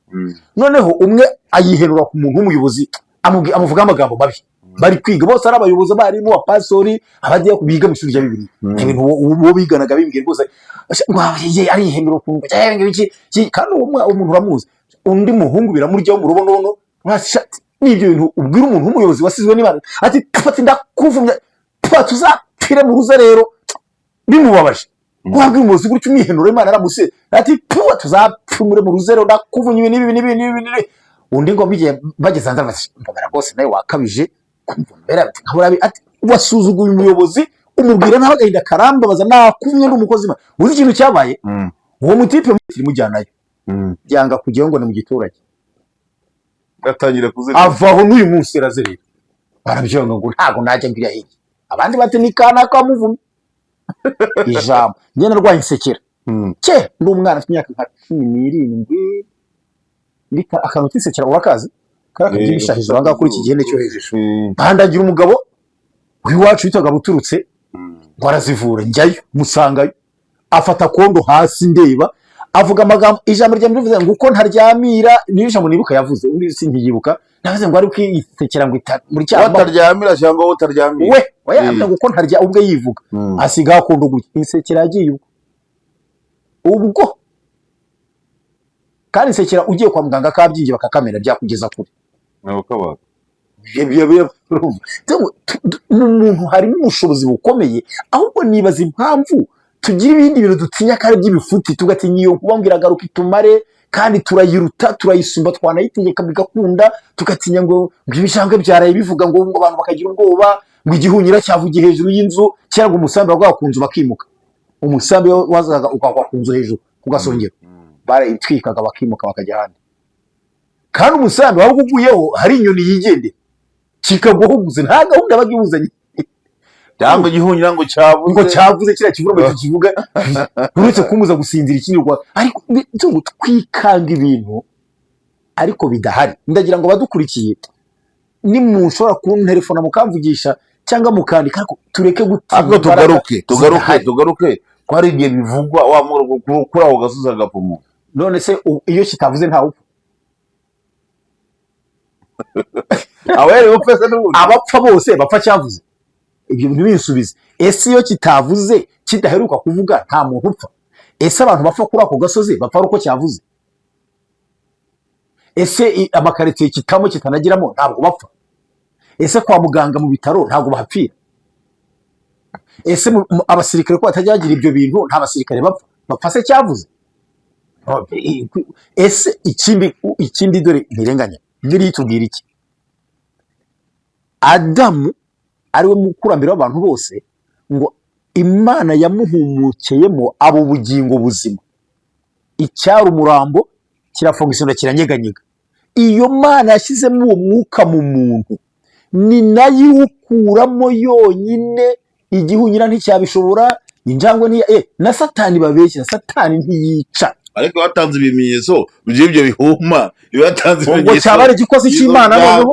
Noneho umwe ayihenura ku muntu w'umuyobozi, amuvugaho amagambo mabi. Bari kwiga bose, ari abayobozi, abarimu, abapasori, abajya biga mu ishuri rya Bibiliya. Ibintu uwo biganaga bimbwiye rwose ngo ye arihenura ukuntu ngo iki, kandi uwo umuntu uramuzi. Undi muhungu biramuryaho mu rubonobono. N'ibyo bintu ubwira umuntu w'umuyobozi wasizwe n'Imana, ati fata ndakuvumye, tuzapfire mu ruza. Rero bimubabaje, wabwira umuyobozi gutyo umwihenura, Imana aramuse, ati tuba tuzapfumure mu ruzero, ndakuvumye ibi n'ibi n'ibi n'ibi n'ibi. Undi ngo bigiye bageze hanze bati mbabara rwose nawe wakabije kumvumera, ati wasuzuguye umuyobozi, umubwira nawe agahinda karambabaza, nakuvumye ndi umukozi w'Imana. Uzi ikintu cyabaye? Uwo mutipe mujyanayo, byanga kujyayo ngo ni mu giturage. Atangira kuzirika. Avaho n'uyu munsi arazerera, barabyanga ngo ntabwo najya ngiriya hirya. Abandi bati ni kanaka wamuvumye. Ijambo, njye narwaye insekera ke ndi umwana afite imyaka nka 17. Akantu k'insekera urakazi? Kariya kabyibushye hejuru aha ngaha kuri iki gihene cyo hejuru. Nkandagira umugabo w'iwacu witwaga Buturutse ngo arazivura, njyayo musangayo, afata kondo hasi ndeba, avuga amagambo. Ijambo rya mbere rivuze ngo uko ntaryamira, niyo ijambo nibuka yavuze, undi sinkiyibuka. Navuze ngo ari kwisekera ngo muri cyamba. Wataryamira cyangwa wowe utaryamira? We oya, avuga ngo uko ntarya, ubwe yivuga. Asigaho akunda gutya, insekera yagiye ubwo. Kandi insekera ugiye kwa muganga kabyinjye bakakamena, byakugeza kure. Ntabwo kabaga. Urumva? Mu muntu harimo ubushobozi bukomeye, ahubwo nibaza impamvu tugira ibindi bintu dutinya kandi by'ibifuti, tugatinya iyo nkuba ngo iragaruka itumare, kandi turayiruta, turayisumba, twanayitegeka bigakunda. Tugatinya ngo ibishangwe byaraye bivuga ngo abantu bakagira ubwoba, ngo igihunyira cyavugiye hejuru y'inzu, cyangwa umusambi wagwaga ku nzu bakimuka. Umusambi wazaga ukagwa ku nzu hejuru ku gasongero. Barayitwikaga bakimuka bakajya ahandi. Kandi umusambi waba uguyeho hari inyoni yigendera kikagwaho gusa, nta gahunda yabaga iwuzanye. Cyangwa igihunyira ngo cyabuze. Ngo cyavuze, kiriya kivuga ngo kivuga uretse kumuza gusinzira ikirirwa. Ariko twikanga ibintu ariko bidahari. Ndagira ngo abadukurikiye, nimushobora kunterefona mukamvugisha cyangwa mukandika, ariko tureke gutinya Ariko imbaraga tugaruke, tugaruke, zidahari. Tugaruke ko hari igihe bivugwa wa kuri ako gasozi agapfa umuntu. None se iyo kitavuze ntawe upfa? Aba yari bupfe se n'ubundi? Abapfa bose bapfa cyavuze? Ibyo bintu binsubize. Ese iyo kitavuze, kidaheruka kuvuga, nta muntu upfa? Ese abantu bapfa kuri ako gasozi bapfa ari uko cyavuze? Ese amakaritsiye kitamo kitanagiramo ntabwo bapfa? Ese kwa muganga mu bitaro ntabwo bahapfira? Ese abasirikare ko batajya bagira ibyo bintu, nta basirikare bapfa? Bapfa se cyavuze? Oh, ese ikindi dore ntirenganya, Bibiliya itubwira iki? Adamu ariwe mukurambere w'abantu bose, ngo Imana yamuhumukeyemo abo bugingo buzima, icyari umurambo kirafonctionna, kiranyeganyega. Iyo Mana yashyizemo uwo mwuka mu muntu ni nayo iwukuramo yonyine. Igihunyira nticyabishobora, injangwe ntiya na Satani babeshya, na Satani ntiyica. Ariko batanze ibimenyetso by'ibyo bihuma, batanze Ubwo ibimenyetso. cyaba ari igikozi cy'Imana noneho.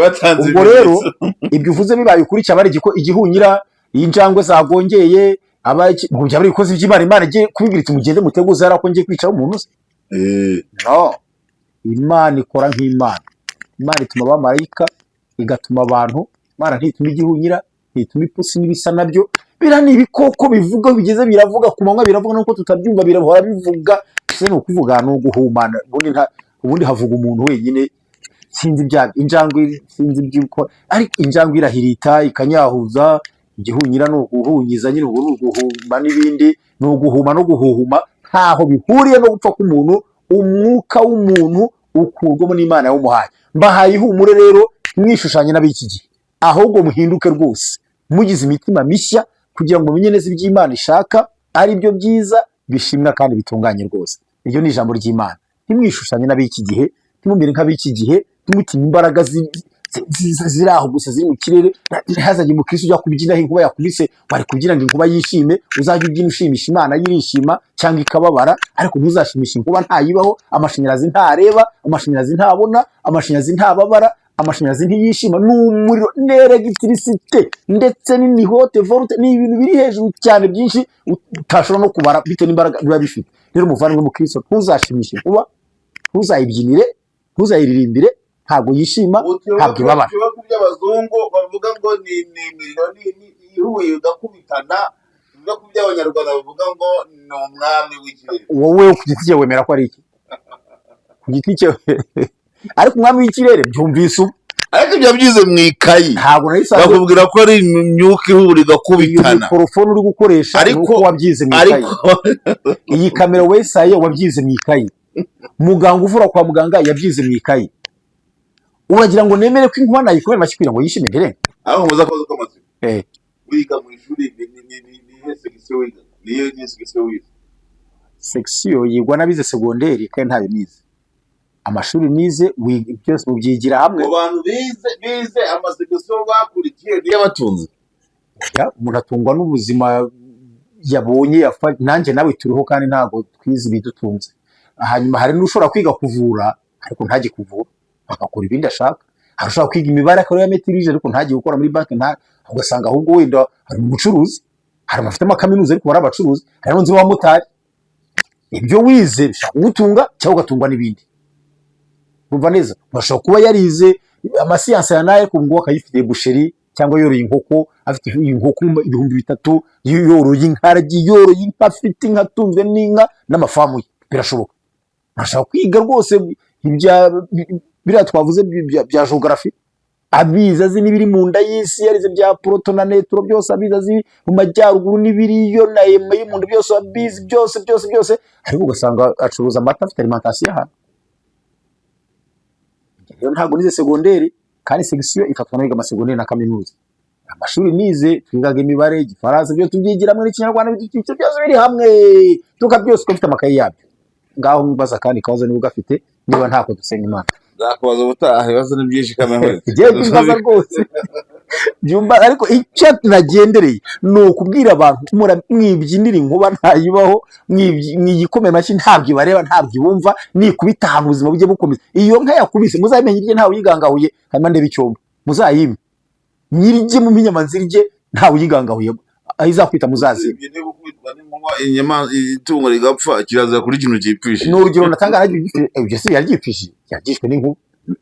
Batanze Ubwo rero ibimenyetso. Ibyo uvuze bibaye ukuri, cyaba ari igihunyira, injangwe zagongeye, ngo byaba ari ibikozi by'Imana. Imana igiye kubibwira iti: "Mugende muteguze hariya ko ngiye kwicaho umuntu se?" No, Imana ikora nk'Imana. Imana ituma abamarayika, igatuma abantu. Imana ntituma igihunyira, ntituma ipusi n'ibisa nabyo. Biriya ni ibikoko bivuga, bigeze biravuga ku manywa, biravuga nuko tutabyumva, birahora bivuga. Ese ni ukuvuga, ni uguhumana? Ubundi ubundi havuga umuntu wenyine. Sinzi ibya injangwe, sinzi iby'uko, ariko injangwe irahirita ikanyahuza. Igihunyira ni uguhunyiza nyine, ubwo ni uguhuma n'ibindi, ni uguhuma no guhuhuma, ntaho bihuriye no gupfa k'umuntu. Umwuka w'umuntu ukurwamo n'Imana yawumuhaye. Mbahaye ihumure rero, mwishushanye n'ab'iki gihe, ahubwo muhinduke rwose mugize imitima mishya, kugira ngo mumenye neza iby'Imana ishaka, ari byo byiza bishimwa kandi bitunganye rwose. Iryo ni ijambo ry'Imana. Ntimwishushanye n'ab'iki gihe, ntimumere nk'ab'iki gihe, ntimutinye imbaraga ziri aho gusa, ziri mu kirere. Ntihazagire umukristo ujya kubyina aho inkuba yakubise, bari kubyina ngo inkuba yishime. Uzajya ubyina ushimisha Imana, yirishima cyangwa ikababara, ariko ntuzashimisha inkuba, ntayibaho. Amashanyarazi ntareba, amashanyarazi ntabona, amashanyarazi ntababara, amashanyarazi ntiyishima. Ni umuriro, ni électricité, ndetse ni haute volt, ni ibintu biri hejuru cyane byinshi utashobora no kubara bitewe n'imbaraga biba bifite. Rero umuvandimwe mukristo, ntuzashimishe inkuba, ntuzayibyinire, ntuzayiririmbire. Ntabwo yishima, ntabwo ibabara. Tuba ku by'abazungu bavuga ngo ni imiriro ni ihuye ugakubitana, tuvuga ku by'Abanyarwanda bavuga ngo ni umwami w'ikirere. Wowe ku giti cyawe wemera ko ari iki ku giti cyawe? Ariko umwami w'ikirere byumvise ubu. Ariko ibyo byize mu ikayi. Ntabwo nari sanzwe. Bakubwira ko ari imyuka ihura Iyo igakubitana. Mikorofone uri gukoresha ni Ariko uko wabyize mu ikayi. Ariko Iyi kamera wesaye wabyize mu ikayi. Muganga uvura kwa muganga yabyize mu ikayi. Uragira ngo nemere ko inkuba nayikomera amashyi kugira ngo yishime ntirenga? Aho muza akabazo k'amatsiko. Wiga mu ishuri ni iyihe section wiga? Niyo niyo section wize? Section yigwa n'abize segonderi, kandi ntayo nize. Amashuri nize, wiga byose mubyigira hamwe. Mu bantu bize amasection bakurikiye niyo abatunze? Ya, umuntu atungwa n'ubuzima yabonye, nanjye nawe turiho kandi ntabwo twize ibidutunze. Hanyuma hari n'ushobora kwiga kuvura ariko ntajye kuvura, agakora ibindi ashaka. Hari ushobora kwiga imibare akaba yamaîtrisé ariko ntajye gukora muri banki, nta ugasanga ahubwo wenda hari umucuruzi. Hari abafite amakaminuza ariko bari abacuruzi. Hari n'unzi w'abamotari. Ibyo wize bishobora kugutunga cyangwa ugatungwa n'ibindi. Urumva neza, bashobora kuba yarize amasiyansi ya nayo, ariko ngo akayifitiye boucherie cyangwa yoroye inkoko, afite inkoko 3000, yoroye inka, aragiye yoroye inka, afite inka, atunzwe n'inka n'amafamu ye, birashoboka. Ashobora kwiga rwose ibya biriya twavuze bya géographie, abizi, azi n'ibiri mu nda y'isi, yarize bya proton na neutron byose abizi, azi mu majyaruguru n'ibiriyo na ema yo mu nda, byose abizi, byose byose byose, ariko ugasanga acuruza amata, afite alimentation ahantu. Rero ntabwo nize segonderi, kandi section ifatwa n'abiga amasegonderi na kaminuza. Amashuri nize, twigaga imibare, Igifaransa, byo tubyigira hamwe n'Ikinyarwanda, ibidukikije, byose biri hamwe, tuka byose uko mfite amakayi yabyo. Ngaho mbaza kandi kabazo niba ugafite, niba ntako dusenga Imana. Nzakubaza ubutaha, ibibazo ni byinshi kamere. Igiye byumbaza rwose, byumba, ariko icyo nagendereye ni ukubwira abantu mwibyinira inkuba, ntayibaho, mwiyikomera amashyi, ntabwo ibareba, ntabwo ibumva. Nikubita ahantu, ubuzima bujye bukomeza. Iyo nka yakubise muzayimenye irye, ntawe uyigangahuye. Hanyuma ndebe icyombo muzayime nyirye mu inyama nzirye, ntawe uyigangahuye, aho izakwita muzazime. Ibyo niba ukubitwa n'inkuba, itungo rigapfa, kiraza kuri kintu cyipfishije. Ni urugero natanga. Ibyo si yaryipfishije, yaryishwe n'inkuba.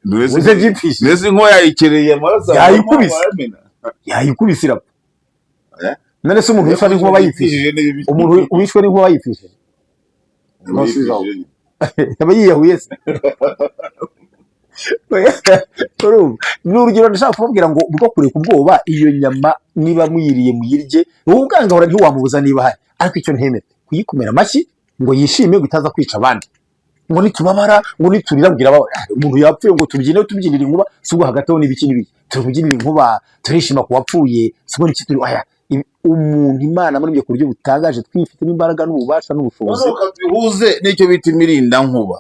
Mbese uze byipfishije. Mbese inkuba yayikereye amaraso Yayikubise. Arayamena. Yayikubise irapfa. Eh? None se umuntu wishwe n'inkuba yipfishije? Umuntu wishwe n'inkuba yipfishije aba yiyahuye se? Urumva, ni urugero ndashaka kubabwira ngo bwo kureka ubwoba. Iyo nyama niba muyiriye muyirye, wowe ubwangahora ntiwamubuza niba ahari, ariko icyo ntemera kuyikomera amashyi ngo yishime, ngo itaza kwica abandi, ngo nitubabara, ngo niturira, mbwira umuntu yapfuye ngo tubyine, tubyinira inkuba. Si ubwo hagati aho n'ibiki n'ibiki turi kubyinira inkuba, turishima ku wapfuye? Si ubwo n'iki turi? Aya, umuntu Imana muri ku buryo butangaje twifitemo imbaraga n'ububasha n'ubushobozi. Noneho bihuze n'icyo bita imirindankuba,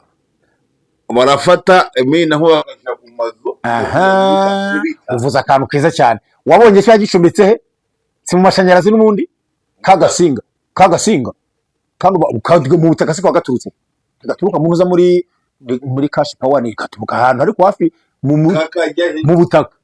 barafata imirindankuba bagashyira ku mazu. Aha uvuze akantu keza cyane. Wabonye kiba gicombetse he? Si mu mashanyarazi n'ubundi? Kagasinga, kagasinga kandi mu butaka se kwa gaturutse, gaturuka mu ntuza muri cash power, ni gaturuka ahantu ariko hafi Kakajya he? mu butaka.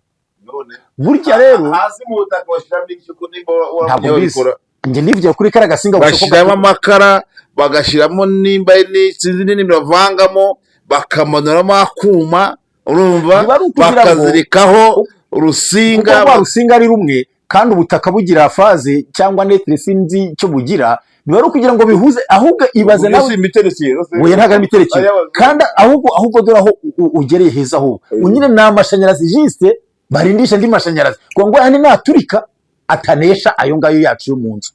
None Burya rero hasi mu butaka bashyiramo iki ko nimba Ntabwo wabonye mbizi. babikora? Njye nivugira kuri kariya gasinga gusa ko Bashyiramo amakara, bagashyiramo nimba ni sinzi nini bavangamo, bakamanuramo akuma, urumva? Biba ari ukugira ngo Bakazirikaho kuko urusinga. Rwa rusinga ari rumwe kandi ubutaka bugira phase cyangwa neutre, sinzi icyo bugira. Biba ari ukugira ngo bihuze. Ahubwo ibaze nawe. Si imiterekere? Oya, ntabwo ari imiterekere. Ay'abazungu. Kandi ahubwo dore aho ugereye heza. Ahubwo nyine ni amashanyarazi juste barindisha andi mashanyarazi kugira ngo ayandi naturika atanesha ayo ngayo yacu yo mu nzu.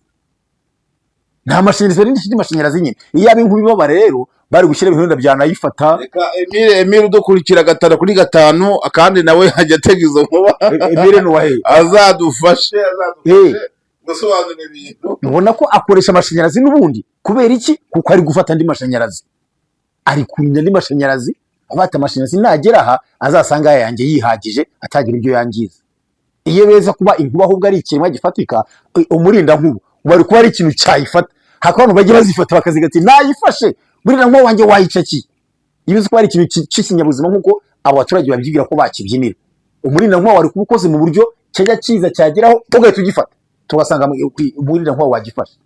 Nta mashanyarazi, barindisha andi mashanyarazi nyine. Iyo aba inkuba ibabara rero, bari gushyira ibihunda byanayifata. Reka Emile udukurikira gatanu kuri gatanu, kandi nawe ajya atega izo nkuba. Emile ni uwaheye? Azadufashe, azadufashe gusobanura ibintu. Ubona ko akoresha amashanyarazi n'ubundi. Kubera iki? Kuko ari gufata andi mashanyarazi, ari kurinda andi mashanyarazi. Abata amashanyarazi nagera aha azasanga aya yanjye yihagije, atagira ibyo yangiza. Iyo beza kuba inkuba ahubwo ari ikiremwa gifatika, umurindankuba bari kuba ari ikintu cyayifata, hakaba abantu bajya bazifata bakaziga ati: "Nayifashe, murindankuba wanjye wayicakiye." Iyo uzi ko ari ikintu cy'ikinyabuzima nk'uko abo baturage babyibwira ko bakibyinira, umurindankuba wari kuba ukoze mu buryo cyajya kiza cyageraho ugahita ugifata, tugasanga umurindankuba wagifashe.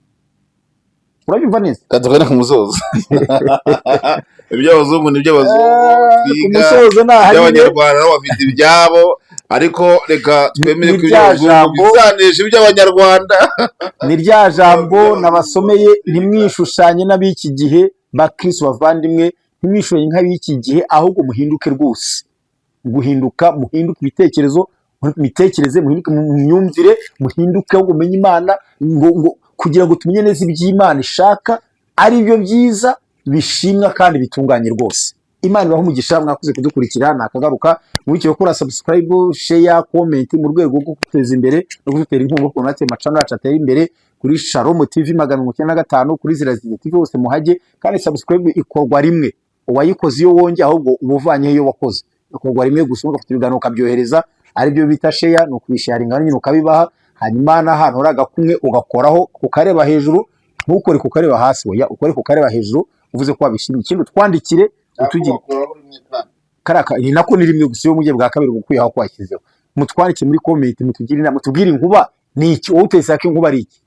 Urabyumva neza? Tugane ku musozo. Iby'abazungu ni iby'abazungu. Ku Twiga musozo ni aha nyine. Iby'abanyarwanda nabo bafite ibyabo, ariko reka twemere Ni ko rya iby'abazungu bizanesha iby'abanyarwanda. Ni rya jambo nabasomeye: ntimwishushanye n'ab'iki gihe. Bakristo bavandimwe, ntimwishushanye nk'ab'iki gihe, ahubwo muhinduke rwose. Guhinduka, muhinduke ibitekerezo, muhinduke imitekerereze, muhinduke mu myumvire, muhinduke ahubwo mumenye Imana, ngo kugira ngo tumenye neza iby'Imana ishaka, ari byo byiza bishimwa kandi bitunganye rwose. Imana ibahe umugisha, mwakoze kudukurikira. Nakagaruka. Mwibuke gukora subscribe, share, comment mu rwego rwo kuduteza imbere no kudutera inkunga, kuko natwe macano yacu atera imbere. Kuri Shalom TV 905, kuri Zirazire TV hose muhajye. Kandi subscribe ikorwa rimwe, uwayikoze iyo wongeye ahubwo uba uvanyeho iyo wakoze. Ikorwa rimwe gusa, ugafata ibiganiro ukabyohereza, aribyo bita share, ni ukubisharinga nyine ukabibaha. Hanyuma n'ahantu uri agakumwe ugakoraho ukareba hejuru, ntukore kukareba hasi, oya, ukore kukareba hejuru uvuze ko wabishimye. Ikindi utwandikire utugire kariya ni nako ni rimwe gusa, iyo mugiye bwa kabiri uba aho kwashyizeho. Mutwandike muri comment, mutugire inama, mutubwire inkuba ni iki. Wowe utese ko inkuba ari iki?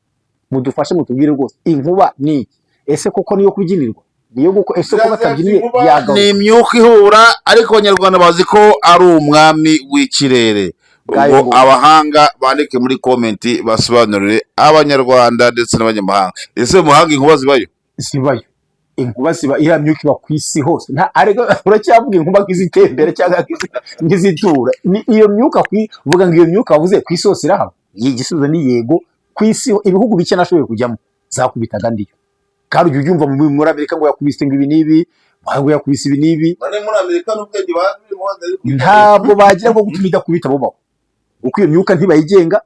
Mudufashe mutubwire rwose, inkuba ni iki? Ese koko niyo kubyinirwa? Niyo guko? Ese ko batabyiniye byagaruka? Ni imyuka ihura, ariko abanyarwanda bazi ko ari umwami w'ikirere. Bwayo Ubwo nguko. abahanga bandike muri comment basobanurire abanyarwanda ndetse n'abanyamahanga. Ese mu mahanga inkuba zibayo? Zibayo, inkuba ziba. Iriya myuka iba ku isi hose. Nta ariko uracyavuga inkuba nk'izitembera cyangwa nk'izitura. Ni iyo myuka uvuga ngo iyo myuka wavuze ku isi hose irahaba? Igisubizo ni yego. Ku isi ibihugu bike nashoboye kujyamo zakubitaga ndiyo. Kandi ujya ubyumva muri Amerika ngo yakubise ngo ibi n'ibi, ngo yakubise ibi n'ibi. None muri Amerika n'ubwenge bazi muhanda. Ntabwo bagira ngo gutuma idakubita bubaho, kuko iyo myuka ntibayigenga,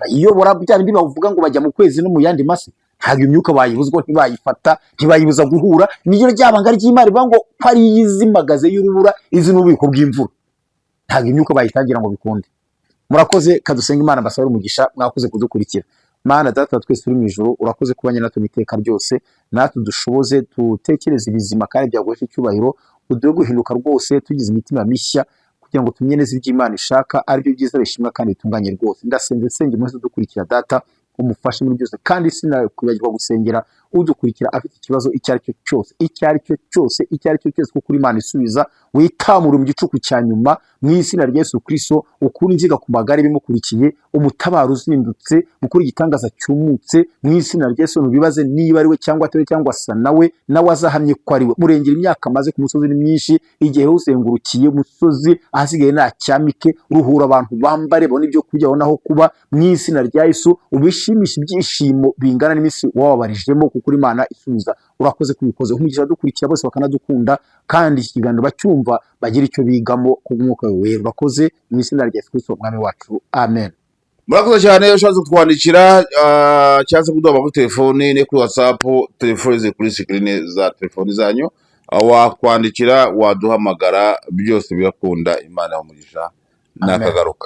bayiyobora. Bya bindi bavuga ngo bajya mu kwezi no mu yandi masi. Ntabwo imyuka bayibuzwa, ntibayifata, ntibayibuza guhura. Niyo rya banga ry'Imana rivuga ngo ko ari izimagaze y'urubura, izi n'ububiko bw'imvura. Ntabwo imyuka bayitangira ngo bikunde. Murakoze. Kadusenga Imana, mbasabire umugisha. Mwakoze kudukurikira. Mana Data wa twese uri mu ijuru, urakoze kubanye natwe mu iteka ryose. Natwe dushoboze dutekereze ibizima kandi byaguhesha icyubahiro. Uduhe guhinduka rwose, tugize imitima mishya, kugira ngo tumenye neza ibyo Imana ishaka, aribyo byiza bishimwa kandi bitunganye rwose. Ndasenze nsenge mwese udukurikira, Data, umufashe muri byose. Kandi sinakwibagirwa gusengera udukurikira afite ikibazo icyo ari cyo cyose, icyo ari cyo cyose, icyo ari cyo cyose, kuko uri Imana isubiza. Witamure mu gicuku cya nyuma mu izina rya Yesu Kristo. Ukure inziga ku magare bimukurikiye, umutabaro uzindutse, mukuru igitangaza cyumutse mu izina rya Yesu. Ntubibaze niba ari we cyangwa atari we cyangwa asa nawe, nawe azahamye ko ari we. Murengera imyaka amaze ku musozi ni myinshi, igihe uzengurukiye umusozi, ahasigaye nta cyamike. Ruhura abantu, bambare, babone ibyo kurya, babone aho kuba mu izina rya Yesu. Ubishimishe ibyishimo bingana n'iminsi wababarijemo, kuko uri Imana isubiza. Urakoze kubikoze. Umugisha dukurikira bose bakanadukunda, kandi iki kiganiro bacyumva bagira icyo bigamo ku mwuka wera. Urakoze mu izina rya Yesu Kristo Umwami wacu, amen. Murakoze cyane. Ushatse kutwandikira cyangwa se kuduha kuri telefoni no kuri WhatsApp, telefoni ziri kuri screen za telefoni zanyu. Wakwandikira, waduhamagara, byose birakunda. Imana umugisha. Amen. Nakagaruka.